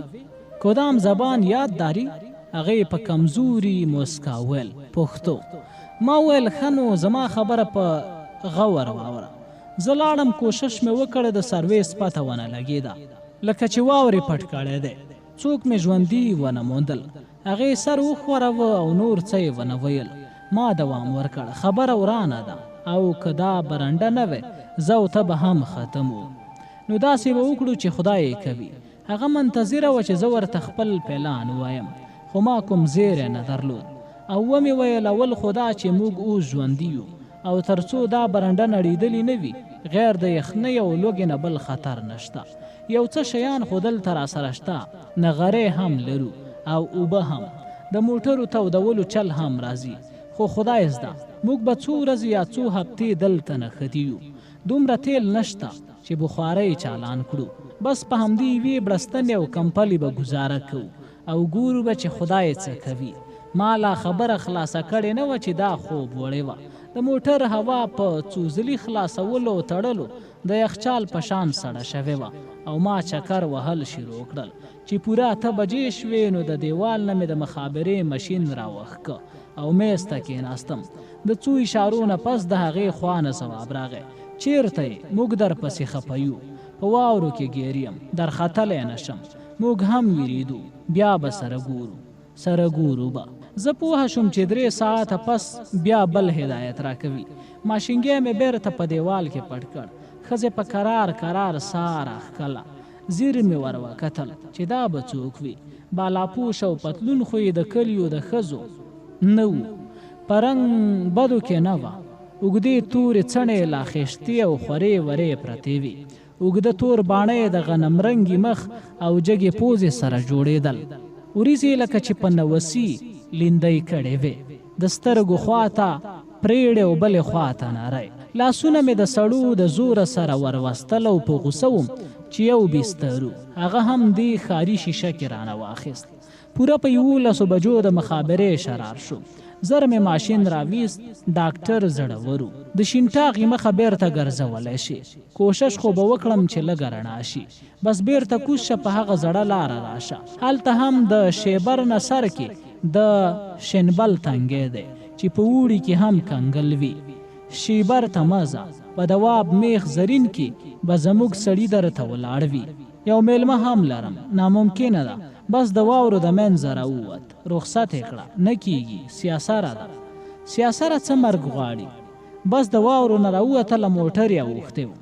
کدام زبان یاد داری؟ هغې په کمزوري موسکا وویل پښتو. ما وویل ښه نو زما خبره په غور واوره. زه لاړم، کوشش مې وکړ د سرویس پته ونه لګېده، لکه چې واورې پټ کړی دی. څوک مې ژوندي ونه موندل. هغې سر وښوراوه او نور څه یې ونه ویل. ما دوام ورکړ، خبره ورانه ده او که دا برنډه نه وی زه او ته به هم ختم وو. نو داسې به وکړو چې خدای یې کوي. هغه منتظره وه چې زه ورته خپل پلان ووایم، خو ما کوم زیری نه درلود او ومې ویل اول خو دا چې موږ اوس ژوندي یو او تر څو دا برنډه نړېدلې نه وي غیر د یخنۍ او لوږې نه بل خطر نشته. یو څه شیان خو دلته راسره شته، نغری هم لرو او اوبه هم، د موټرو تودولو چل هم راځي، خو خدای زده موږ به څو ورځې یا څو هفتې دلته نښتي یو. دومره تیل نشته چې بخارۍ چالان کړو، بس په همدې یوې بړستنې او کمپلې به ګوزاره کوو او ګورو به چې خدای څه کوي. ما لا خبره خلاصه کړې نه وه چې دا خوب وړې وه. د موټر هوا په څو ځلي خلاصولو او تړلو د یخچال په شان سړه شوې وه او ما چکر وهل شروع کړل. چې پوره 8 بجې شوې نو د دیوال نه مې د مخابرې مشین راوښکه او میز ته کېناستم. د څو اشارو نه پس د هغې خوا نه ځواب راغی: چیرته یې؟ موږ در پسې خپه یو. په واورو کې ګیر یم، درختلی نه شم. موږ هم ویریدو. بیا به سره ګورو. سره ګورو به. زه پوه شوم چې 3 ساعته پس بیا بل هدایت راکوي. ماشینګی مې بیرته په دیوال کې پټ کړ. ښځې په کرار کرار ساه راښکله. ځیر مې ور وکتل چې دا به څوک وي. بالاپوش او پتلون خو یې د کلیو د ښځو نه وو. په رنګ بدو کې نه وه. اوږدې تورې څڼې لا خیشتې او خورې ورې پرتې وې. اوږده تور باڼه یې د غنمرنګي مخ او جګې پوزې سره جوړېدل. وریځې لکه چې په نوسي لیندۍ کړې وې. د سترګو خواته پرېړې او بلې خواته نری. لاسونه مې د سړو د زوره سره وروستل او په غوسه وم چې یو بستر و، هغه هم دې ښاري شیشه کې رانه واخیست. پوره په 11 بجو د مخابرې شرار شو. زر مې ماشین راویست. ډاکټر زړور و. د شینټاغي مخه بیرته ګرځولی شي. کوشش خو به وکړم چې لږه رڼا شي. بس بیرته کوز شه، په هغه زړه لاره راشه. هلته هم د شیبر نه سر کې د شنبل تنګی دی چې په اوړي کې هم کنګل وي. شیبر ته مه ځه. په دواب میخ زرین کې به زموږ سړي درته ولاړ وي. یو میلمه هم لرم. ناممکنه ده. بس د واورو د منځه راووت. رخصت یې کړه. نه کیږي، سیاسره ده. سیاسره څه مرګ غواړي؟ بس د واورو نه راووتله، موټر یې اوښتی و.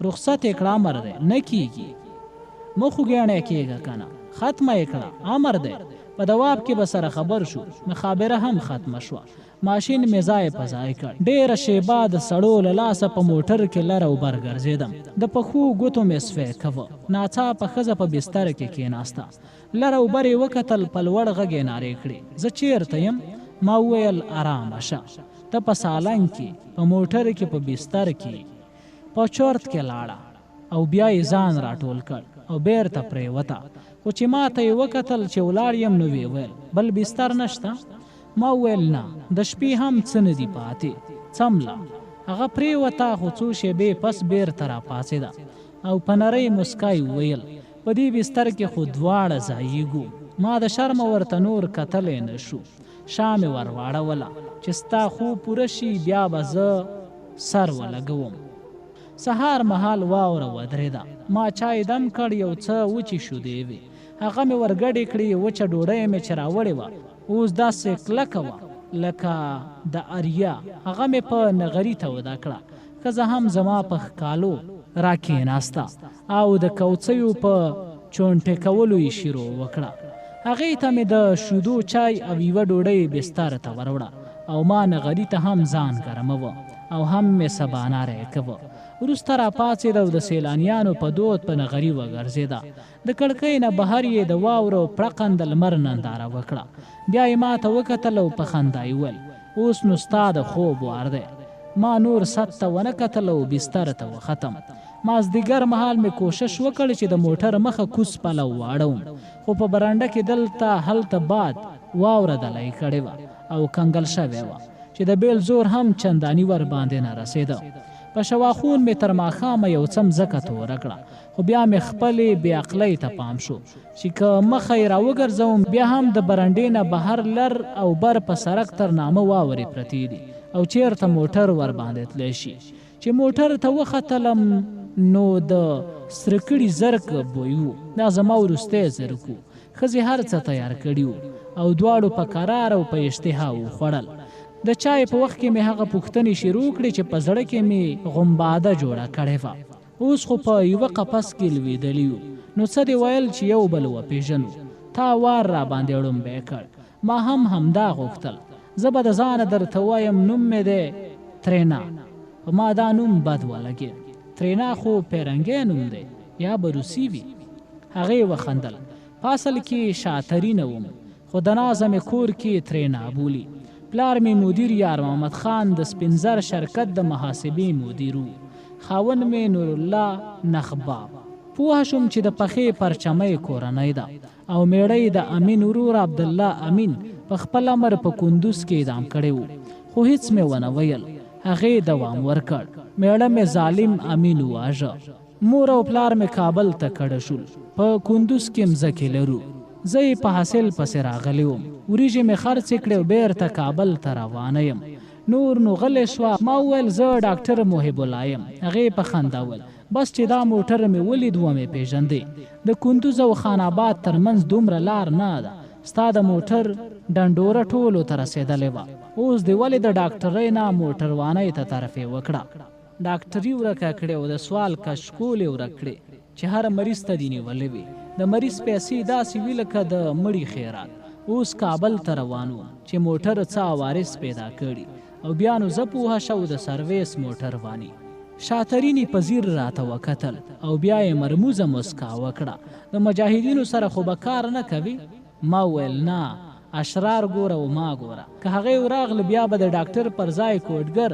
رخصت یې کړه. امر دی. نه کیږي. مه خوږیاڼی کېږه کنه. ختمه یې کړه. امر دی. په دواب کې به سره خبر شو. مخابره هم ختمه شوه. ماشین مې ځای په ځای کړ. ډېره شېبه د سړو له لاسه په موټر کې لر او بر ګرځېدم. د پښو ګوتو مې سوی کوه. ناڅاپه ښځه په بستر کې کېناسته. لر او بر یې وکتل. په لوړ غږ یې نارې کړې: زه چیرته یم؟ ما وویل: ارامه شه، ته په سالنګ کې په موټر کې په بستر کې په چورت کې لاړه. او بیا یې ځان راټول کړ او بیرته پرېوته. خو چې ما ته یې وکتل چې ولاړ یم نو ویې ویل: بل بستر نشته؟ ما وویل: نه، د شپې هم څه نه دي پاتې. څمله. هغه پرېوته، خو څو شېبې پس بیرته راپاڅېده او په نرۍ مسکا یې وویل: په دې بستر کې خو دواړه ځایېږو. ما د شرمه ورته نور کتلی نه شو. شا مې ور واړوله چې ستا خوب پوره شي، بیا به زه سر ولګوم. سهار مهال واوره ودرېده. ما چای دم کړ. یو څه وچې شودې وې، هغه مې ورګډې کړې. وچه ډوډۍ مې چې راوړې وه، اوس داسې کلکه وه لکه د اریا. هغه مې په نغري توده کړه. ښځه هم زما په ښکالو راکېناسته او د کوڅیو په چونټې کولو یې شروع وکړه. هغې ته مې د شودو چای او یوه ډوډۍ بستر ته وروړه او ما نغري ته هم ځان ګرموه او هم مې سباناری کوه. وروسته راپاڅېده او د سیلانیانو په دود په نغري وګرځېده. د کړکۍ نه بهر یې د واورو پړقنده لمر ننداره وکړه. بیا یې ما ته وکتل او په خندا یې وویل: اوس نو ستا د خوب وار دی. ما نور ست ته ونه کتل او بستر ته وختم. مازدیګر مهال مې کوشش وکړ چې د موټر مخه کوز پلو واړوم، خو په برنډه کې دلته هلته باد واوره دلای کړې وه او کنګل شوې وه چې د بیل زور هم چنداني ور باندې نه رسېده. په شواخون مې تر ماښامه یو څه مځکه توره کړه، خو بیا مې خپلې بې عقلۍ ته پام شو چې که مخه یې راوګرځوم، بیا هم د برنډې نه بهر لر او بر په سړک تر نامه واورې پرتې دي او چیرته موټر ور باندې تللی شي. چې موټر ته وختلم نو د سره کړي زرک بوی و. دا زما وروستی زرک و. ښځې هر څه تیار کړي وو او دواړو په کرار او په اشتها وخوړل. د چای په وخت کې مې هغه پوښتنې شروع کړې چې په زړه کې مې غنباده جوړه کړې وه. اوس خو په یوه قفس کې لوېدلي یو، نو څه دې ویل چې یو بل وپېژنو. تا وار را باندې ړومبی کړ. ما هم همدا غوښتل. زه به د ځانه درته وایم. نوم مې دی ترینا. په ما دا نوم بد ولګېد. ترینا خو پیرنګی نوم دی، یا به روسي وي. هغې وخندل: په اصل کې شاترینه وم، خو د نازه مې کور کې ترینا بولي. پلار مې مدیر یار محمد خان د سپینزر شرکت د محاسبې مدیر و. خاوند مې نورالله نخباب. پوه شوم چې د پخې پرچمۍ کورنۍ ده او میړه یې د امین ورور عبدالله امین په خپل امر په کندوز کې اعدام کړی و، خو هیڅ مې ونه ویل. هغې دوام ورکړ: میړه مې ظالم امین وواژه. مور او پلار مې کابل ته کډه شول. په کندوز کې مځکې لرو. زه یې په حاصل پسې راغلی وم. وریژې مې خرڅې کړې او بېرته کابل ته روانه یم. نور نو غلې شوه. ما وویل زه ډاکټر محب الله یم. هغې په خندا وویل بس چې دا موټر مې ولید ومې پېژندې. د کندوز او خان اباد تر منځ دومره لار نه ده. ستا د موټر ډنډوره ټولو ته رسېدلې وه. اوس دې ولې د ډاکټرۍ نه موټروانۍ ته ترفیع وکړه؟ ډاکټري ورکه کړې او د سوال کشکول یې ورک کړې چې هر مریض ته دې نیولې وي. د مریض پیسې داسې وي لکه د مړي خیرات. اوس کابل ته روان وم چې موټر څه عوارض پیدا کړي او بیا نو زه پوه شو د سرویس موټر واني. شاترینې په ځیر راته وکتل او بیا یې مرموزه موسکا وکړه. د مجاهدینو سره خو به کار نه کوې؟ ما وویل نه، اشرار ګوره او ما ګوره. که هغوی راغله بیا به د ډاکټر پر ځای کوډګر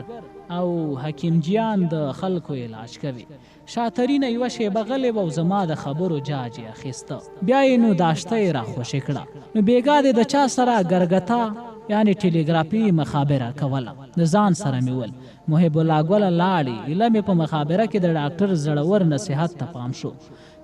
او حکیم جیان د خلکو علاج کوي. شاترینه یوه شېبه غلې وه او زما د خبرو جاج یې اخیسته. بیا یې نو داشته یې راخوشې کړه. نو بېګا دې د چا سره ګرګتا یعنې ټیلیګرافي مخابره کوله؟ د ځان سره مې وویل محب الله ګله لاړې. ایله مې په مخابره کې د ډاکټر زړور نصیحت ته پام شو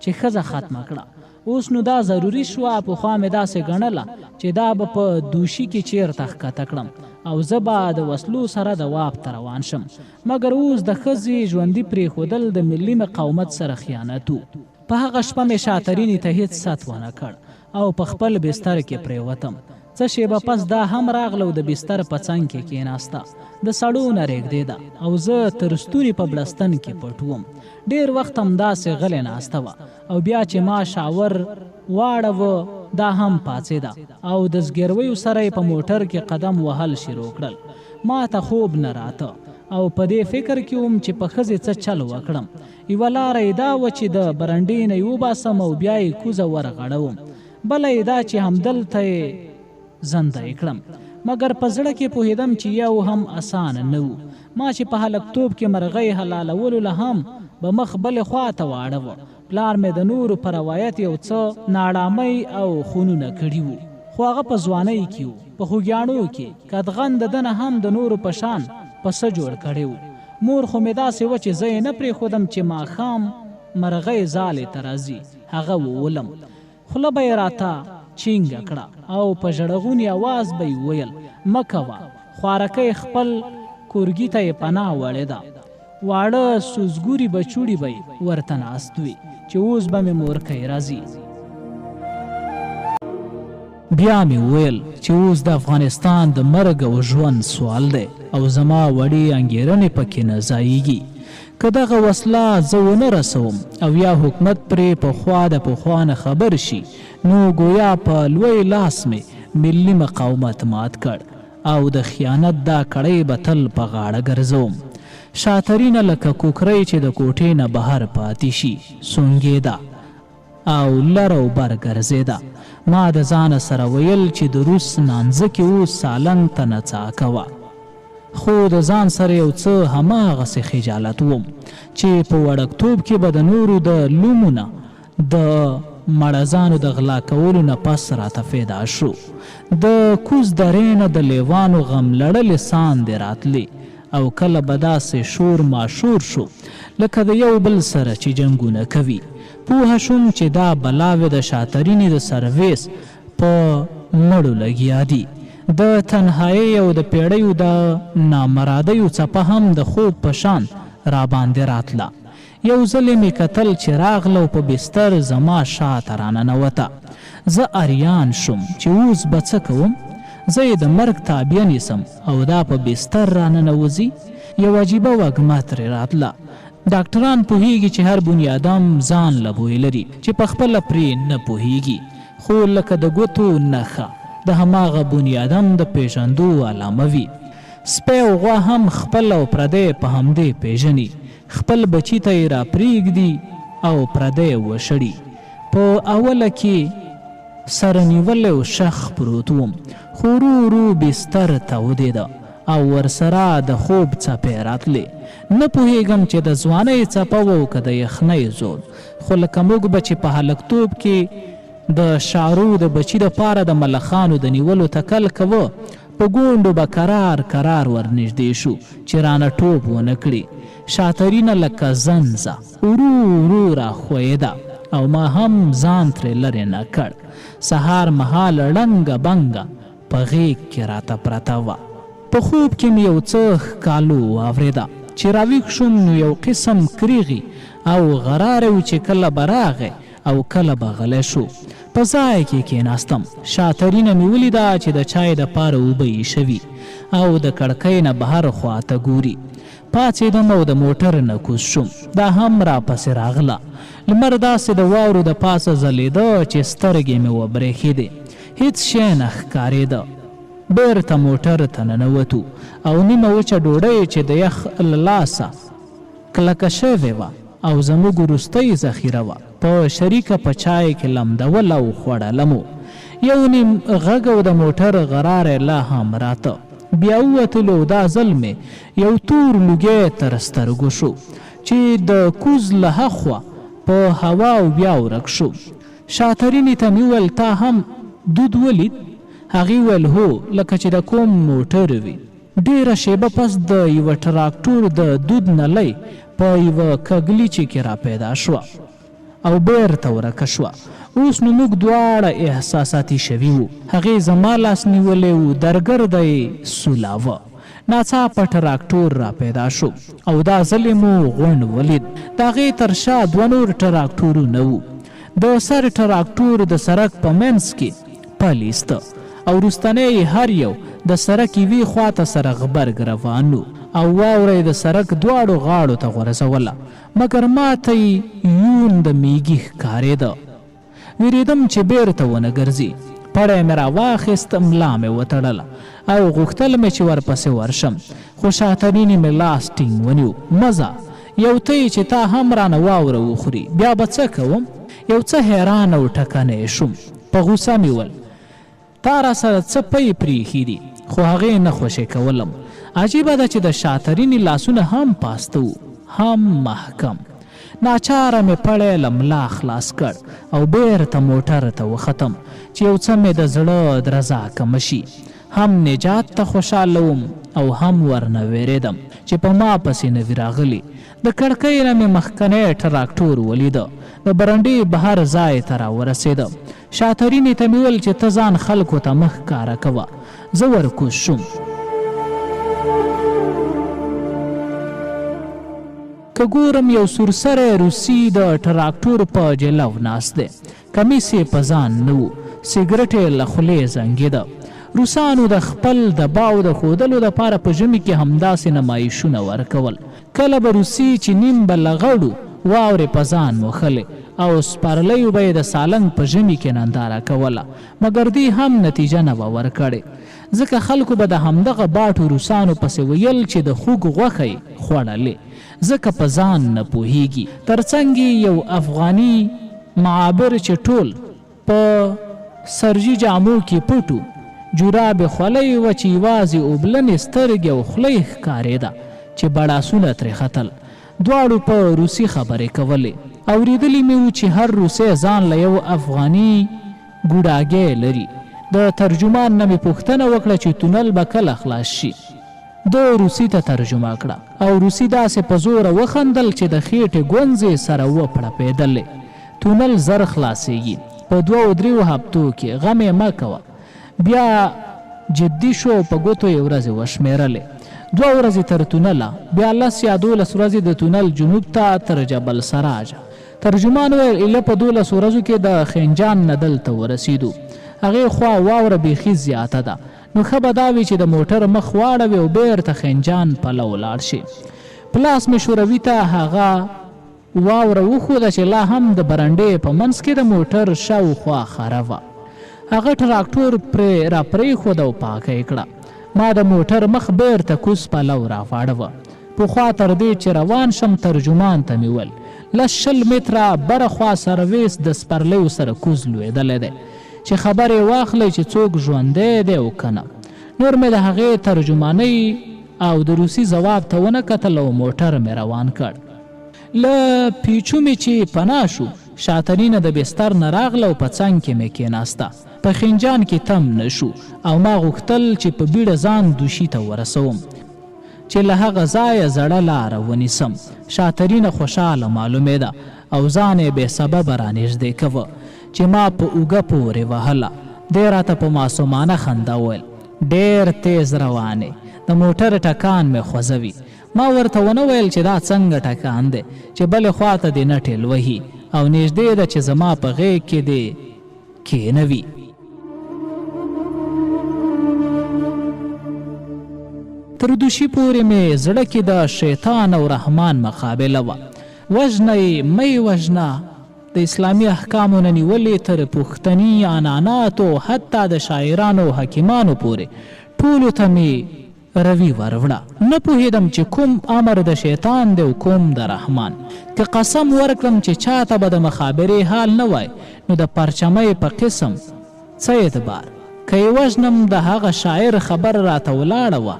چې ښځه ختمه کړه. اوس نو دا ضروري شوه، پخوا مې داسې ګڼله چې دا به په دوشي کې چېرته ښکته کړم او زه به د وسلو سره د واب ته روان شم، مګر اوس د ښځې ژوندي پرېښودل د ملي مقاومت سره خیانت و. په هغه شپه مې شاترینې ته هېڅ ست ونه کړ او په خپل بستر کې پرېوتم. څه شېبه پس دا هم راغله او د بستر په څنګ کې کېناسته. د سړو نه رېږدېده او زه تر ستوني په بړستن کې پټ وم. ډېر وخت همداسې غلې ناسته وه او بیا چې ما شاور واړوه دا هم پاڅېده او د زګېرویو سره یې په موټر کې قدم وهل شروع کړل. ما ته خوب نه راته او په دې فکر کې وم چې په ښځې څه چل وکړم. یوه لاره یې دا وه چې د برنډې نه یې وباسم او بیا یې کوزه ورغړوم. بله یې دا چې همدلته یې زندۍ کړم. مګر په زړه کې پوهېدم چې یو هم اسانه نه وو. ما چې په هلکتوب کې مرغۍ حلالولو له هم به مخ بلې خوا ته واړوه. پلار مې د نورو په روایت یو څه ناړامۍ او خونونه کړي وو. خو هغه په ځوانۍ کې وو. په خوږیاڼو کې قدغن د ده نه هم د نورو په شان پسه جوړ کړی وو. مور خو مې داسې وه چې زه یې نه پرېښودم چې ماښام مرغۍ ځالې ته راځي هغه وولم. خوله به یې راته چینګه کړه او په ژړغوني اواز به یې ویل، مه کوه، خوارکۍ خپل کورګي ته یې پناه وړې ده. واړه سوزګوري بچوړي به یې ورته ناست وي چې اوس به مې مورکۍ راځي. بیا مې وویل چې اوس د افغانستان د مرګ او ژوند سوال دی او زما وړې انګېرنې پکې نه ځایېږي. که دغه وسله زه ونه رسوم او یا حکومت پرې پخوا د پخوا نه خبر شي نو ګویا په لوی لاس مې ملي مقاومت مات کړ او د خیانت دا کړۍ به تل په غاړه ګرځوم. شاترینه لکه کوکرۍ چې د کوټې نه بهر پاتې شي سونګېده او لر او بر ګرځېده. ما د ځانه سره ویل چې د روس نانځکې اوس سالنګ ته نڅا کوه. خو د ځان سره یو څه هماغسې خجالت وم چې په وړکتوب کې به د نورو د لومو نه د مړزانو د غلا کولو نه پس راته فیدا شو. د کوز درې نه د لیوانو غملړلې ساندې راتلې او کله به داسې شور ماشور شو لکه د یو بل سره چې جنګونه کوي. پوه شوم چې دا بلاوې د شاترینې د سرویس په مړو لګیا دي. د تنهایۍ او د پېړیو د نامرادیو څپه هم د خوب په شان راباندې راتله. یو ځلې مې کتل چې راغله او په بستر زما شا ته راننوته. زه اریان شوم چې اوس به څه کوم؟ زه یې د مرګ تابیا نیسم او دا په بستر راننوځي؟ یوه عجیبه وږمه ترې راتله. ډاکټران پوهېږي چې هر بنیادم ځان له بوی لري چې پخپله پرې نه پوهېږي، خو لکه د ګوتو نښه د هماغه بنیادم د پېژندو علامه وي. سپی او غوا هم خپل او پردی په همدې پېژني، خپل بچي ته یې راپرېږدي او پردی وشړي. په اوله کې سره نیولی او شخ پروت وم، خو ورو ورو بستر تودېده او ورسره د خوب څپې راتلې. نه پوهېږم چې د ځوانۍ څپه وه او که د یخنۍ زور، خو لکه موږ به چې په هلکتوب کې د شارو د بچي دپاره د ملخانو د نیولو تکل کوه، په ګونډو به کرار کرار ورنږدې شو چې رانه ټوپ ونه کړي. شاترینه لکه زنځه ورو ورو راښویېده او ما هم ځان ترې لرې نه کړ. سهار مهال ړنګه بنګه په غېږ کې راته پرته وه. په خوب کې مې یو څه ښکالو واورېده. چې راویښ شوم نو یو قسم کریغي او غراری و چې کله به راغی او کله به غلی شو. په ځای کې کېناستم. شاترینه مې ولیده چې د چای دپاره اوبه ایشوي او د کړکۍ نه بهر خوا ته ګوري. پاڅېدم او د موټر نه کوز شوم. دا هم راپسې راغله. لمر داسې د واورو د پاسه ځلېده چې سترګې مې وبرېښېدې. هېڅ شی نه ښکارېده. بېرته موټر ته ننوتو او نیمه وچه ډوډۍ چې د یخ له لاسه کلکه شوې وه او زموږ وروستۍ ذخیره وه، په شریکه په چای کې لمدوله او خوړله مو. یو نیم غږ او د موټر غراری لا هم راته. بیا ووتلو او دا ځل مې یو تور لوګی تر سترګو شو چې د کوز له هاخوا په هوا او بیا ورک شو. شاترینې ته مې وویل، تا هم دود ولید؟ هغې وویل، هو، لکه چې د کوم موټر وي. ډېره شېبه پس د یوه ټراکټور د دود نلۍ په یوه کږلیچې کې راپیدا شوه او بېرته ورکه شوه. اوس نو موږ دواړه احساساتي شوي وو. هغې زما لاس نیولی و، درګرده یې سولاوه. ناڅاپه ټراکټور راپیدا شو او دا ځل یې مو غونډ ولید. د هغې تر شا دوه نور ټراکټورونه وو. د سر ټراکټور د سرک په منځ کې پل ایسته او وروستنی یې هر یو د سرک یوې خوا ته سره غبرګ روان وو او واوره یې د سرک دواړو غاړو ته غورځوله، مګر ماته یې یون د میږي ښکارېده. ویریدم چې بیرته ونه ګرځي. پړی مې راواخیست، ملا مې وتړله او غوښتل مې چې ورپسې ورشم، خو شاترینې مې لاس ټینګ ونیو، مه ځه، یو ته یې چې تا هم رانه واوره وخوري، بیا به څه کوم؟ یو څه حیران او ټکنی شوم، په غوسه مې وویل، تا راسره څه پۍ پرېښي دي، خو هغې نه خوشې کولم. عجیبه ده چې د شاترینې لاسونه هم پاسته وو، هم محکم. ناچاره مې پړی له ملا خلاص کړ او بېرته موټر ته وختم چې یو څه مې د زړه درزا کمه شي. هم نجات ته خوشاله وم او هم ورنه وېرېدم چې په ما پسې نه وي راغلي. د کړکۍ نه مې مخکنی ټراکټور ولیده. د برنډې بهر ځای ته راورسېده. شاترینې ته مې وویل چې ته ځان خلکو ته مه ښکاره کوه. زه ورکوز شوم. که ګورم یو سور سری روسی د ټراکټور په جلو ناست دی. کمیس یې په ځان نه و. سګرټ یې له خولې زنګېده. روسانو د خپل دباو د ښودلو لپاره په ژمي کې همداسې نمایشونه ورکول. کله به روسي چې نیم به لغړ و، واورې په ځان موښلې او سپرلیو به یې د سالنګ په ژمي کې ننداره کوله، مګر دې هم نتیجه نه وه ورکړې، ځکه خلکو به د همدغه باټو روسانو پسې ویل چې د خوګ غوښه یې خوړلې، ځکه په ځان نه پوهیږي. تر څنګ یې یو افغاني معابر چې ټول په سرجي جامو کې پټ و، جورابې خولۍ وه چې یوازې اوبلنې سترګې او خوله یې ښکارېده چې بړاسونه ترې ختل. دواړو په روسي خبرې کولې. اورېدلي مې وو چې هر روسی ځان له یو افغاني ګوډاګی لري. د ترجمان نه مې پوښتنه وکړه چې تونل به کله خلاص شي؟ ده روسي ته ترجمه کړه او روسي داسې په زوره وخندل چې د خېټې ګونځې یې سره وپړپېدلې. تونل زر خلاصېږي، په دوو دریو هفتو کې، غم یې مه کوه. بیا جدي شو او په ګوتو یې ورځې وشمېرلې. دوه ورځې تر تونله، بیا لس یا دولس ورځې د تونل جنوب ته تر جبل سراجه. ترجمان ویل، ایله په دولسو ورځو کې د خنجان نه دلته ورسېدو. هغې خوا واوره بیخي زیاته ده، نو ښه به دا وي چې د موټر مخ واړوې او بېرته خنجان پلو لاړ شې. پلاس مې شوروي ته هغه واوره وښوده چې لا هم د برنډې په منځ کې د موټر شاوخوا خره وه. هغه ټراکټور پرې راپرېښود او پاکه یې کړه. ما د موټر مخ بېرته کوز پلو راواړوه. پخوا تر دې چې روان شم ترجمان ته مې وویل، لس 20 متره بره خوا سرویس د سپرلیو سره کوز لوېدلی دی چې خبر یې واخلئ چې څوک ژوندی دی او که نه. نور مې د هغې ترجمانۍ او د روسي ځواب ته ونه کتل او موټر مې روان کړ. له پیچومې چې پناه شو، شاترینه د بستر نه راغله او په څنګ کې مې کېناسته. په خنجان کې تم نه شو او ما غوښتل چې په بیړه ځان دوشي ته ورسوم چې له هغه ځایه زړه لاره ونیسم. شاترینه خوشاله معلومېده او ځان یې بې سببه رانږدې کوه چې ما په اوږه پورې وهله. دې راته په معصومانه خندا وویل، ډېر تېز روان یې، د موټر ټکان مې خوځوي. ما ورته ونه ویل چې دا څنګه ټکان دی چې بلې خوا ته دې نه ټېل وهي او نږدې ده چې زما په غېږ کې دې کېنوي. تر دوشي پورې مې زړه کې د شیطان او رحمان مقابله وه. وژنه یې، مه یې وژنه، د اسلامي احکامو نه نیولې تر پښتني عنعناتو او حتی د شاعرانو او حکیمانو پورې ټولو ته مې روي وروړه. نه پوهېدم چې کوم امر د شیطان دی او کوم د رحمان. که قسم ورکړم چې چاته به د مخابرې حال نه وای نو د پرچمۍ په قسم څه اعتبار. که یې وژنم د هغه شاعر خبره راته ولاړه وه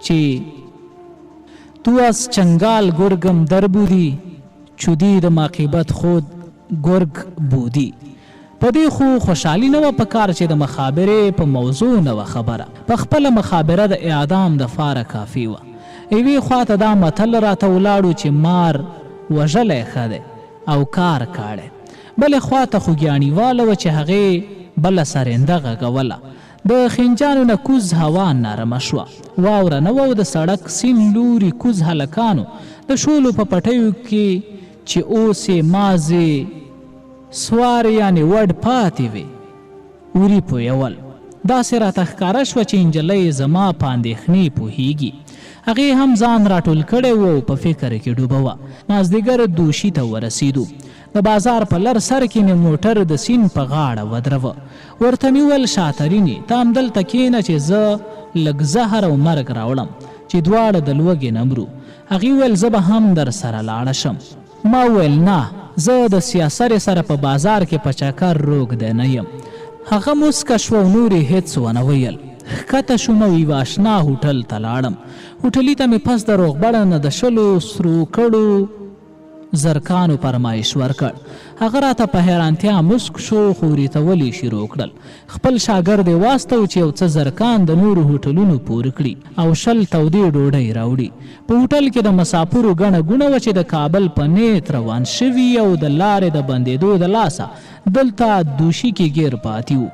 چې. تو از چنګال ګرګم در بودی چو دیدم عاقبت خود ګرګ بودی. په دې خو خوشحالي نه وه په کار چې د مخابرې په موضوع نه وه خبره. په خپله مخابره د اعدام د فاره کافي وه. یوې خوا ته دا متل راته ولاړو چې مار وژلی ښه دی او کار کاړی. بلې خوا ته خوږیاڼیواله وه چې هغې بله سرېنده غږوله. د خنجانو نه کوز هوا نرمه شوه. واوره نه وه او د سړک سین لوري کوز هلکانو د شولو په پټیو کې چې اوس یې مازې سوارې یعنې وډ پاتې وې، وري پویول. داسې راته ښکاره شوه چې نجلۍ زما په اندېښنې پوهېږي. هغې هم ځان راټول کړی و او په فکر کې ډوبه وه. مازدیګر دوشي ته ورسېدو. د بازار په لر سر کې مې موټر د سیند په غاړه ودروه. ورته مې وویل، شاترینې! ته همدلته کېنه چې زه لږ زهر او مرګ راوړم چې دواړه د لوږې نه مرو. هغې وویل، زه به هم درسره لاړه شم. ما وویل، نه، زه د سیاه سرې سره په بازار کې په چکر روږدی نه یم. هغه موسکه شوه او نور یې هېڅ ونه ویل. ښکته شوم او یوه اشنا هوټل ته لاړم. هوټلي ته مې پس د روغبړه نه د شلو سرو کړو زرکانو فرمایش ورکړ. هغه راته په حیرانتیا موسک شو، خو وریتول یې شروع کړل. خپل شاګرد یې واستوو چې یو څه زرکان د نورو هوټلونو پور کړي او 20 تودې ډوډۍ راوړي. په هوټل کې د مساپرو ګڼه ګوڼه وه چې د کابل په نیت روان شوي او د لارې د بندېدو د لاسه دلته دوشي کې ګیر پاتې وو.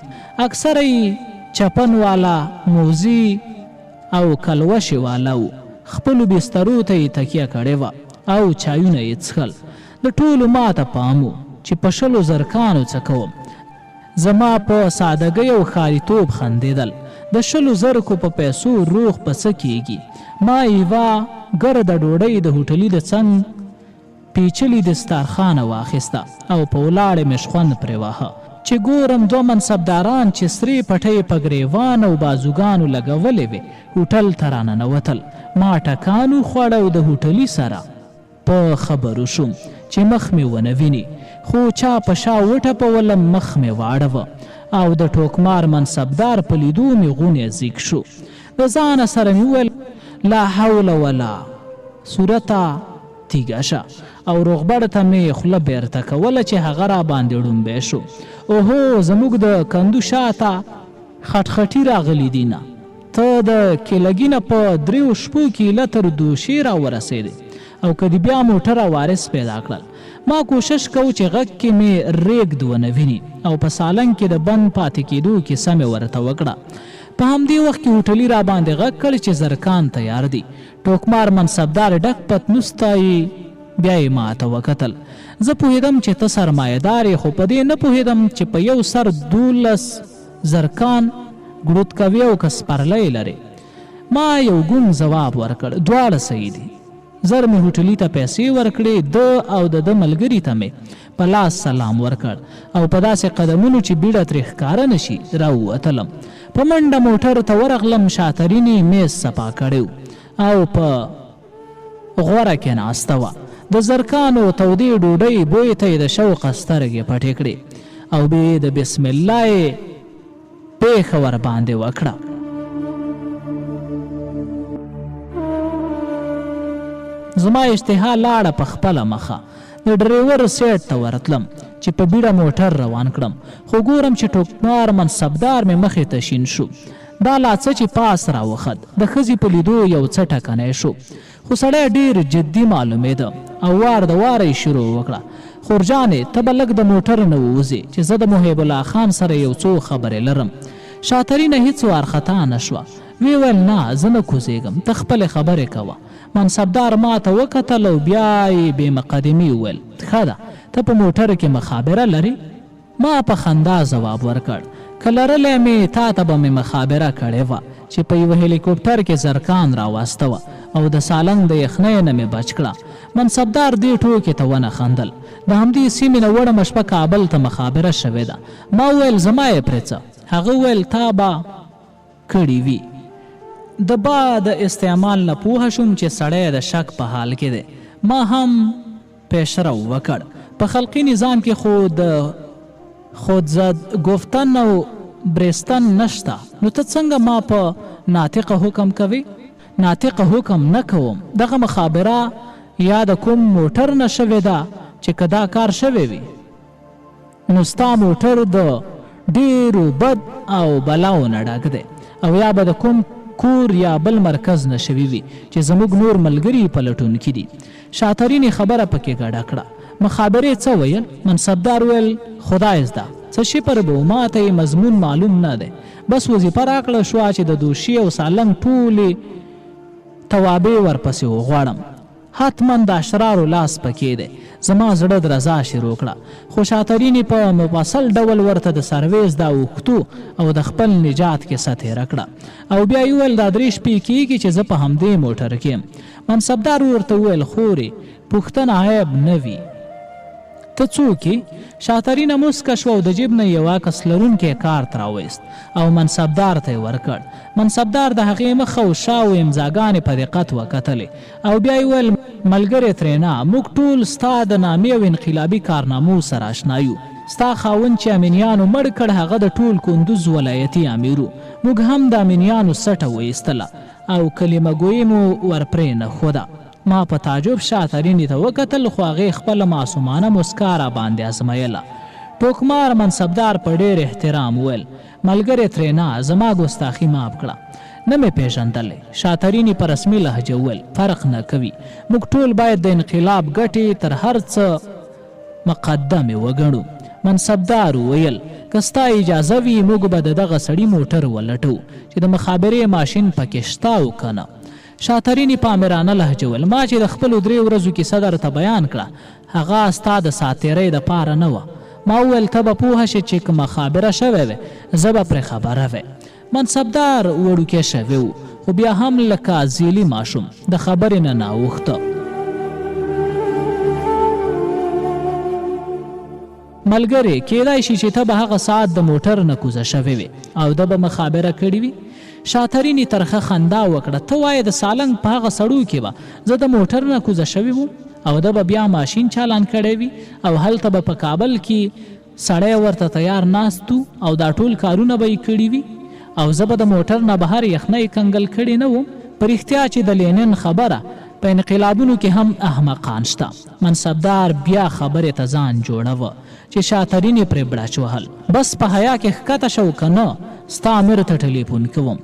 اکثره یې چپن والا، موزي او کلوشې والا وو. خپلو بسترو ته یې تکیه کړې وه او چایونه یې څښل. د ټولو ماته پام و چې په 20 زرکانو څه کوم. زما په سادګۍ او ښاریتوب خندېدل. د 20 زرکو په پیسو روغ په څه کېږي؟ ما یوه ګرده ډوډۍ د هوټلي د څنګ پیچلي دستارخانه واخیسته او په ولاړې مې شخوند پرې واهه. چې ګورم دوه منصبداران چې سرې پټۍ په ګرېوان او بازوګانو لګولې وې، هوټل ته راننوتل. ما ټکان وخوړ او د هوټلي سره په خبرو شوم چې مخ مې ونه ویني، خو چا په شا وټپولم، مخ مې واړوه او د ټوکمار منصبدار په لیدو مې غونی ځیږ شو. د ځانه سره مې وویل، لا حول ولا صورته تیږه شه، او روغبړ ته مې خوله بیرته کوله چې هغه راباندې ړومبی شو. اوهو، زموږ د کندو شاته خټخټي راغلي دي نه، ته د کیلګي نه په دریو شپو کې ایله تر دوشې راورسېدې او که دې بیا موټر عوارض پیدا کړل. ما کوشش کوو چې غږ کې مې رېږد ونه ویني او په سالنګ کې د بند پاتې کېدو کیسه مې ورته وکړه. په همدې وخت کې هوټلي راباندې غږ کړ چې زرکان تیار دي. ټوکمار منصبدار ډک پتنوس ته یې بیا یې ماته وکتل. زه پوهېدم چې ته سرمایه دار یې خو په دې نه پوهېدم چې په یو سر 12 زرکان ګړوت کوې او که سپرلی لرې؟ ما یو ګونګ ځواب ورکړ، دواړه صحیح دي. زر مې هوټلي ته پیسې ورکړې، ده او د ده ملګري ته مې په لاس سلام ورکړ او په داسې قدمونو چې بیړه ترې ښکاره نه شي راووتلم. په منډه موټر ته ورغلم، شاترینې میز صفا کړی و او په غوره کې ناسته وه. د زرکانو تودې ډوډۍ بوی ته یې د شوقه سترګې پټې کړې او بې د بسم الله یې پېښه ورباندې وکړه. زما اشتها لاړه په خپله مخه. د ډریور سیټ ته ورتلم چې په بیړه موټر روان کړم، خو ګورم چې ټوکمار منصبدار مې مخې ته شین شو. دا لا څه چې پاس راوخت، د ښځې په لیدو یو څه ټکنی شو، خو سړی ډېر جدي معلومېده او وار د واره یې شروع وکړه، خورجانې ته به لږ د موټر نه ووځې چې زه د محب الله خان سره یو څو خبرې لرم. شاترینه هیڅ وارخطا نه شوه، ویې ویل، نه زه نه کوزېږم، ته خپلې خبرې کوه. منصبدار ماته وکتل او بیا یې بې مقدمې وویل، ښه ده، ته په موټر کې مخابره لرې؟ ما په خندا ځواب ورکړ، که لرلی مې تا ته به مې مخابره کړې وه چې په یوه هلیکوپټر کې زرکان راواستوه او د سالنګ د یخنۍ نه مې بچ کړه. منصبدار دې ټوکې ته ونه خندل. د همدې سیمې نه وړمه شپه کابل ته مخابره شوې ده. ما وویل، زما یې پرې څه؟ هغه وویل، تا به. کړي وي. د با د استعمال نه پوه شوم چې سړی د شک په حال کې دی. ما هم پیشرو وکړ. په خلقي نظام کې خو د خودزد ګفتن او برستن نشته، نو ته څنګه ما په ناطقه حکم کوې؟ ناطقه حکم نه کوم. دغه مخابره یا د کوم موټر نه شوې ده چې که دا کار شوی وي. نو ستا موټر د ډېرو بد او بلاو نه ډک دی او یا به د کوم کور یا بل مرکز نه شوي وي چې زموږ نور ملګري یې پلټونکي دي. شاترینې خبره پکې ګډه کړه. مخابرې څه ویل؟ منصبدار ویل، خدایزده څه شپر به و، ماته یې مضمون معلوم نه دی. بس وظیفه راکړل شوه چې د دوشي او سالنګ ټولې توابع ورپسې وغواړم. حتما د اشرارو لاس پکې دی. زما زړه درزا شروع کړه. خو شاترینې په مفصل ډول ورته د سرویس د اوښتو او د خپل نجات کیسه تېره کړه او بیا یې وویل، دا درې شپې کېږي چې زه په همدې موټر کې یم. منصبدار ورته وویل، خورې! پوښتنه عیب نه وي. ته څوک یې؟ شاترینه موسکه شوه او د جیب نه یې یو عکس لرونکی کارت راوایست او منصبدار ته یې ورکړ. منصبدار د هغې مخ او شا او امضاګانې په دقت وکتلې او بیا یې وویل، ملګرې ترېنا، موږ ټول ستا د نامې او انقلابي کارنامو سره اشنا یو. ستا خاوند چې امینیانو مړ کړ، هغه د ټول کندوز ولایتي امیر و. موږ هم د امینیانو سټه وایستله او کلمه ګویي مو ورپرې نه ښوده. ما په تعجب شاترینې ته وکتل، خو هغې خپله معصومانه موسکا راباندې ازمایله. ټوکمار منصبدار په ډېر احترام وویل، ملګرې ترېنا، زما ګستاخي معاف کړه. نه مې پېژندلې. شاترینې په رسمي لهجه وویل، فرق نه کوي. موږ ټول باید د انقلاب ګټې تر هر څه مقدمې وګڼو. منصبدار وویل، که ستا اجازه وي، موږ به د دغه سړي موټر ولټوو، چې د مخابرې ماشین پکې شته او که نه. شاترینې په آمرانه لهجه وویل، ما چې د خپلو درې ورځو کیسه درته بیان کړه، هغه ستا د ساعتېرۍ د پاره نه وه. ما وویل ته به پوه شې چې که مخابره شوې وی، زه به پرې خبره وی. منصبدار وړوکی شوی و، خو بیا هم لکه ځیلي ماشوم د خبرې نه نه اوښته. ملګرې، کېدای شي چې ته به هغه ساعت د موټر نه کوزه شوې وې او ده به مخابره کړې وي؟ شاترینې ترخه خندا وکړه، ته وایې د سالنګ په هغه سړو کې به زه د موټر نه کوزه شوې وم او ده به بیا ماشین چالان کړی وي او هلته به په کابل کې سړی ورته تیار ناست و او دا ټول کارونه به یې کړي وي او زه به د موټر نه بهر یخنۍ کنګل کړې نه وم؟ په رښتیا چې د لینن خبره په انقلابونو کې هم احمقان شته. منصبدار بیا خبرې ته ځان جوړوه چې شاترینې پرې بړچ وهل. بس په حیا کې ښکته شه او که نه ستا امیر ته ټلیفون کوم.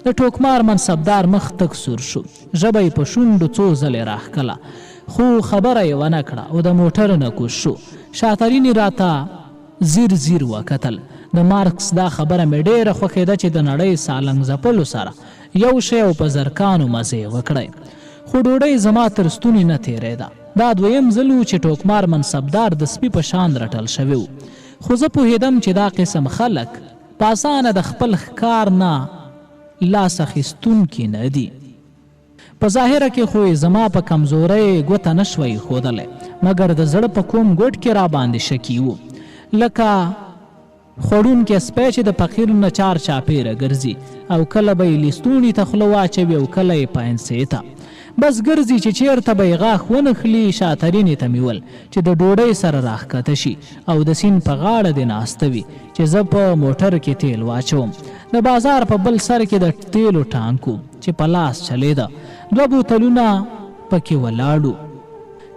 د ټوکمار منصبدار مخ تک سور شو. ژبه یې په شونډو څو ځلې راښکله. خو خبره یې ونه کړه او د موټر نه کوز شو. شاترینې راته ځیر ځیر وکتل. د مارکس دا خبره مې ډېره خوښېده چې د نړۍ سالنګ ځپلو سره یو شئ او په زرکانو مزې وکړئ. خو ډوډۍ زما تر ستوني نه تېرېده. دا دویم ځل و چې ټوکمار منصبدار د سپي په شان رټل شوی و. خو زه پوهېدم چې دا قسم خلک په اسانه د خپل ښکار نه لاس اخیستونکي نه دي. په ظاهره کې خو یې زما په کمزورۍ ګوته نه شوای ایښودلی، مګر د زړه په کوم ګوټ کې راباندې شکي و. لکه خوړونکی سپی چې د فقیر نه چار چاپېره ګرځي او کله به یې لستوڼي ته خوله واچوي او کله یې پاینسې ته. بس ګرځي چې چېرته به یې غاښ ونښلي. شاترینې ته مې ویل چې د ډوډۍ سره راښکته شي او د سیند په غاړه دې ناسته وي چې زه په موټر کې تېل واچوم. د بازار په بل سر کې د تېلو ټانک و. چې په لاس چلېده. دوه بوتلونه په کې ولاړ وو.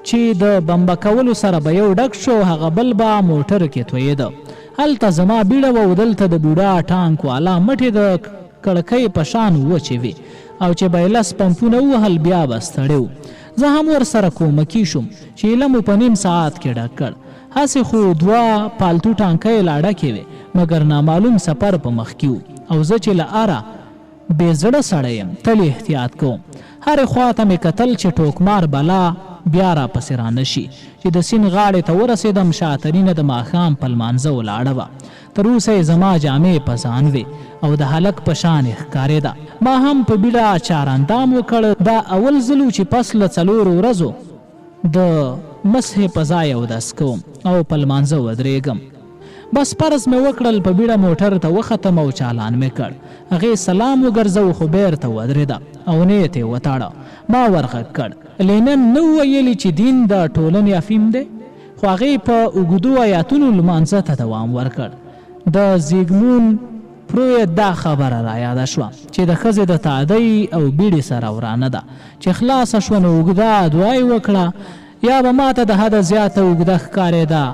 چې د بمبه کولو سره به یو ډک شو او هغه بل به موټر کې تویېده. هلته زما بیړه وه او دلته د بوډا ټانک والا مټې د کړکۍ په شان وچې وې او چې به یې لس پمپونه ووهل بیا به ستړی و. زه هم ورسره کومکي شوم چې ایله مو په نیم ساعت کې ډک کړ. هسې خو دوه پالتو ټانکۍ لا ډکې وې، مګر نامعلوم سفر په مخ کې و او زه چې له اره بې زړه سړی یم، تل احتیاط کوم. هرې خوا ته مې کتل چې ټوکمار بلا بیا راپسې رانه شي. چې د سیند غاړې ته ورسېدم، شاترینه د ماښام په لمانځه ولاړه وه. تر اوسه یې زما جامې په ځان وې او د هلک په شان یې ښکارېده. ما هم په بیړه چاراندام وکړ. دا اول ځل و چې پس له څلورو ورځو د مسحې په ځای اودس کوم او په لمانځه ودرېږم. بس فرض مې وکړل، په بیړه موټر ته وختم او چالان مې کړ. هغې سلام وګرځوه خو بېرته ودرېده او نیت یې وتاړه. ما ورغږ کړ. لینن نه وو ویلي چې دین د ټولنې افیم دی؟ خو هغې په اوږدو ایاتونو لمانځه ته دوام ورکړ. د زیګمون پروید دا خبره رایاده شوه چې د ښځې د تادۍ او بیړې سره ورانه ده. چې خلاصه شوه نو اوږده دعا یې وکړه. یا به ماته د حده زیاته اوږده ښکارېده.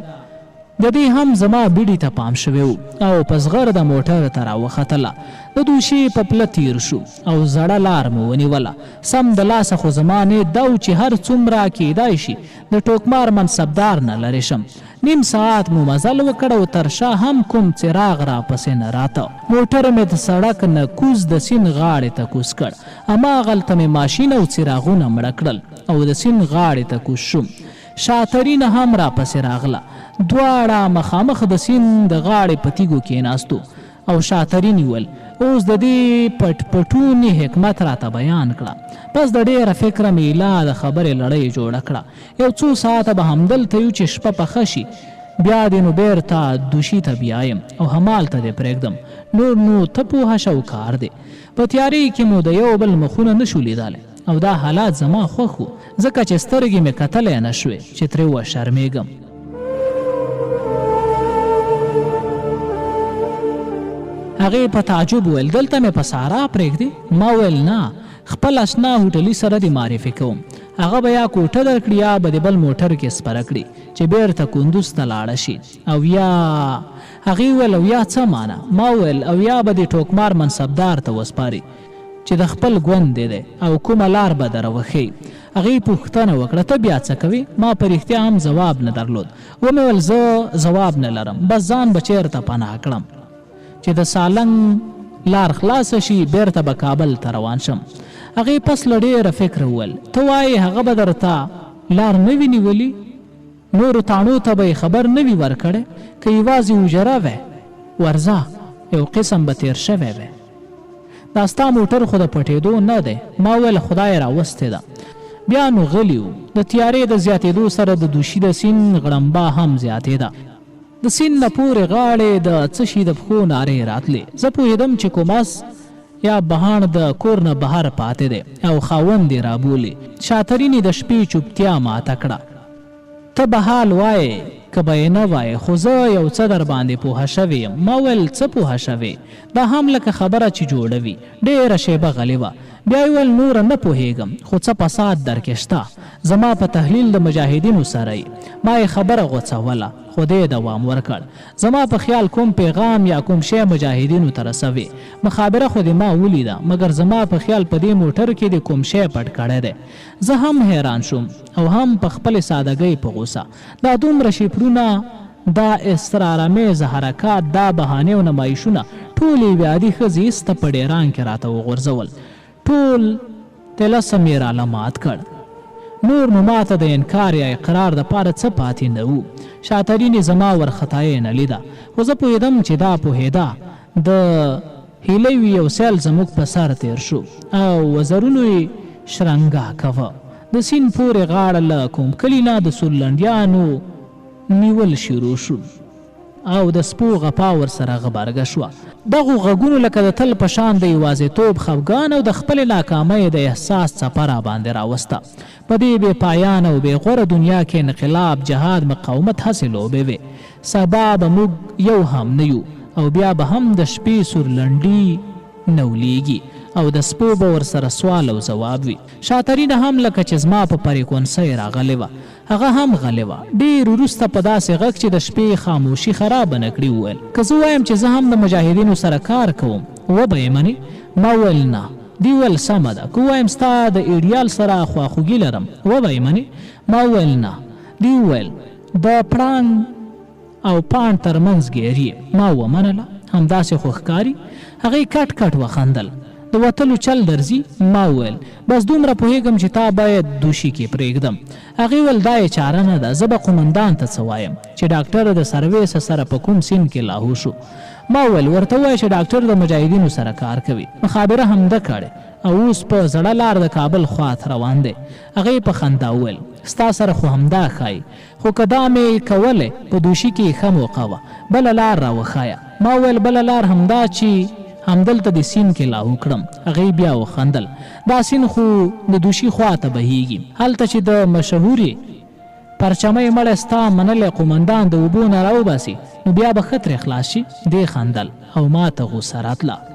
د دې هم زما بیړي ته پام شوی و او په زغرده موټر ته راوختله. د دوشې په پله تېر شو او زړه لار مو ونیوله. سم د لاسه خو زما نیت دا و چې هر څومره کېدای شي د ټوکمار منصبدار نه لرې شم. نیم ساعت مو مزل وکړ او تر شا هم کوم څراغ راپسې نه راته. موټر مې د سړک نه کوز د سیند غاړې ته کوز کړ. هماغلته مې ماشین او څراغونه مړه کړل او د سیند غاړې ته کوز شوم. شاترینه هم راپسې راغله. دواړه مخامخ د سیند د غاړې په تیږو کېناستو او شاترینې ویل، اوس د دې پټ پټوني حکمت راته بیان کړه. پس د ډېره فکره مې ایله د خبرې لړۍ جوړه کړه. یو څو ساعته به همدلته یو چې شپه پخه شي، بیا دې نو بېرته دوشي ته بیایم او همالته دې پرېږدم. نور نو ته پوه شه او کار دې. په تیارې کې مو د یو بل مخونه نه شو لیدلی او دا حالات زما خوښ وو، ځکه چې سترګې مې کتلی نه شوې چې ترې وشرمېږم. هغې په تعجب وویل، دلته مې په سارا پرېږدې؟ ما وویل، نه، خپل اشنا هوټلي سره دې معرفي کوم. هغه به یا کوټه درکړي یا به دې بل موټر کې سپره کړي چې بېرته کندوز ته لاړه شي او یا. هغې وویل، او یا څه مانا؟ ما وویل، او یا به دې ټوکمار منصبدار ته وسپاري چې د خپل ګوند دې دی او کومه لار به دروښيي. هغې پوښتنه وکړه، ته بیا څه کوې؟ ما په رښتیا هم ځواب نه درلود. ومې ویل، زه ځواب نه لرم، بس ځان به چېرته پناه کړم. چې د سالنګ لار خلاصه شي بېرته به کابل ته روان شم. هغې پس له ډېره فکره وویل، ته وایې هغه به درته لار نه وي نیولي؟ نورو تاڼو ته به یې خبر نه وي ورکړی؟ که یوازې حجره وی، ورځه، یو قسم به تېر شوی وی. دا ستا موټر خو د پټېدو نه دی. ما ویل خدای راوستې ده. بیا نو غلي وو. د تیارې د زیاتېدو سره د دوشي د سیند غړمبا هم زیاتېده. د سیند نه پورې غاړې د څه شي د پښو نارې راتلې. زه پوهېدم چې کوم اس یا بهاڼ د کور نه بهر پاتې دی او خاوند یې رابولي. شاترینې د شپې چوپتیا ماته کړه. ته به حال وایې که به یې نه وایې خو زه یو څه درباندې پوهه شوې یم. ما ویل څه پوهه شوې؟ دا هم لکه خبره چې جوړه وي. ډېره شېبه غلې وه. بیا یې وویل نوره نه پوهېږم خو څه فساد درکې شته. زما په تحلیل د مجاهدینو سره یې. ما یې خبره غوڅوله. خو دې دوام ورکړ. زما په خیال کوم پیغام یا کوم شی مجاهدینو ته رسوې. مخابره خو دې ما ولیده، مګر زما په خیال په دې موټر کې دې کوم شی پټ کړی دی. زه هم حیران شوم او هم په خپلې سادګۍ په غوسه. دا دومره شفرونه، دا اسرارامېزه حرکات، دا بهانې او نمایشونه ټول یوې عادي ښځې ایسته په ډېران کې راته وغورځول. ټول طلسم یې راله مات کړ. نور نو ماته د انکار یا اقرار د پاره څه پاتې نه وو. شاترینې زما ورخطایې نه لیده، خو زه پوهېدم چې دا پوهېده. د هیلیو یو سیل زموږ په سر تېر شو او وزرونو یې شرنګا کوه. د سیند پورې غاړه له کوم کلي نه د سورلنډیانو نیول شروع شو. او د سپو غپا ورسره غبرګه شوه. دغو غږونو لکه د تل په شان د یوازېتوب خفګان او د خپلې ناکامۍ د احساس څپه راباندې راوسته. په دې بې پایانه او بې غوره دنیا کې انقلاب، جهاد، مقاومت هسې لوبې وې. سبا به موږ یو هم نه یو او بیا به هم د شپې سور لنډي نه ولیږي. او د سپو به ورسره سوال او ځواب وي. شاترینه هم لکه چې زما په پریکونسۍ راغلې وه. هغه هم غلې وه. ډېر وروسته په داسې غږ چې د شپې خاموشي خرابه نه کړي وویل، که زه ووایم چې زه هم د مجاهدینو سره کار کوم، وبه یې منې؟ ما وویل، نه. دې وویل، سمه ده. که ووایم ستا د ایډیال سره خواخوږي لرم، وبه یې منې؟ ما وویل، نه. دې وویل، د پړانګ او پاڼ تر منځ ګیر یې. ما ومنله، همداسې خو ښکاري. هغې کټ کټ وخندل. د وتلو چل درځي؟ ما وویل، بس دومره پوهېږم چې تا باید دوشي کې پرېږدم. هغې وویل، دا یې چاره نه ده، زه به قومندان ته څه وایم چې ډاکټر د سروېسه سره په کوم سیند کې لاهو شو. ما وویل، ورته ووایه چې ډاکټر د مجاهدینو سره کار کوي، مخابره هم ده کړې او اوس په زړه لار د کابل خواته روان دی. هغې په خندا وویل، ستا سره خو همدا ښايي، خو که دا مې کولی، په دوشي کې ښه موقع وه، بله لار راوښایه. ما وویل، بله لار همدا چې همدلته دې سیند کې لاهو کړم. هغې بیا وخندل، دا سیند خو د دوشي خوا ته بهیږي، هلته چې د مشهورې پرچمۍ مړی ستا منلی قومندان د اوبو نه راوباسي، نو بیا به ښه ترې خلاص شي. دې خندل او ما ته غوسه راتله.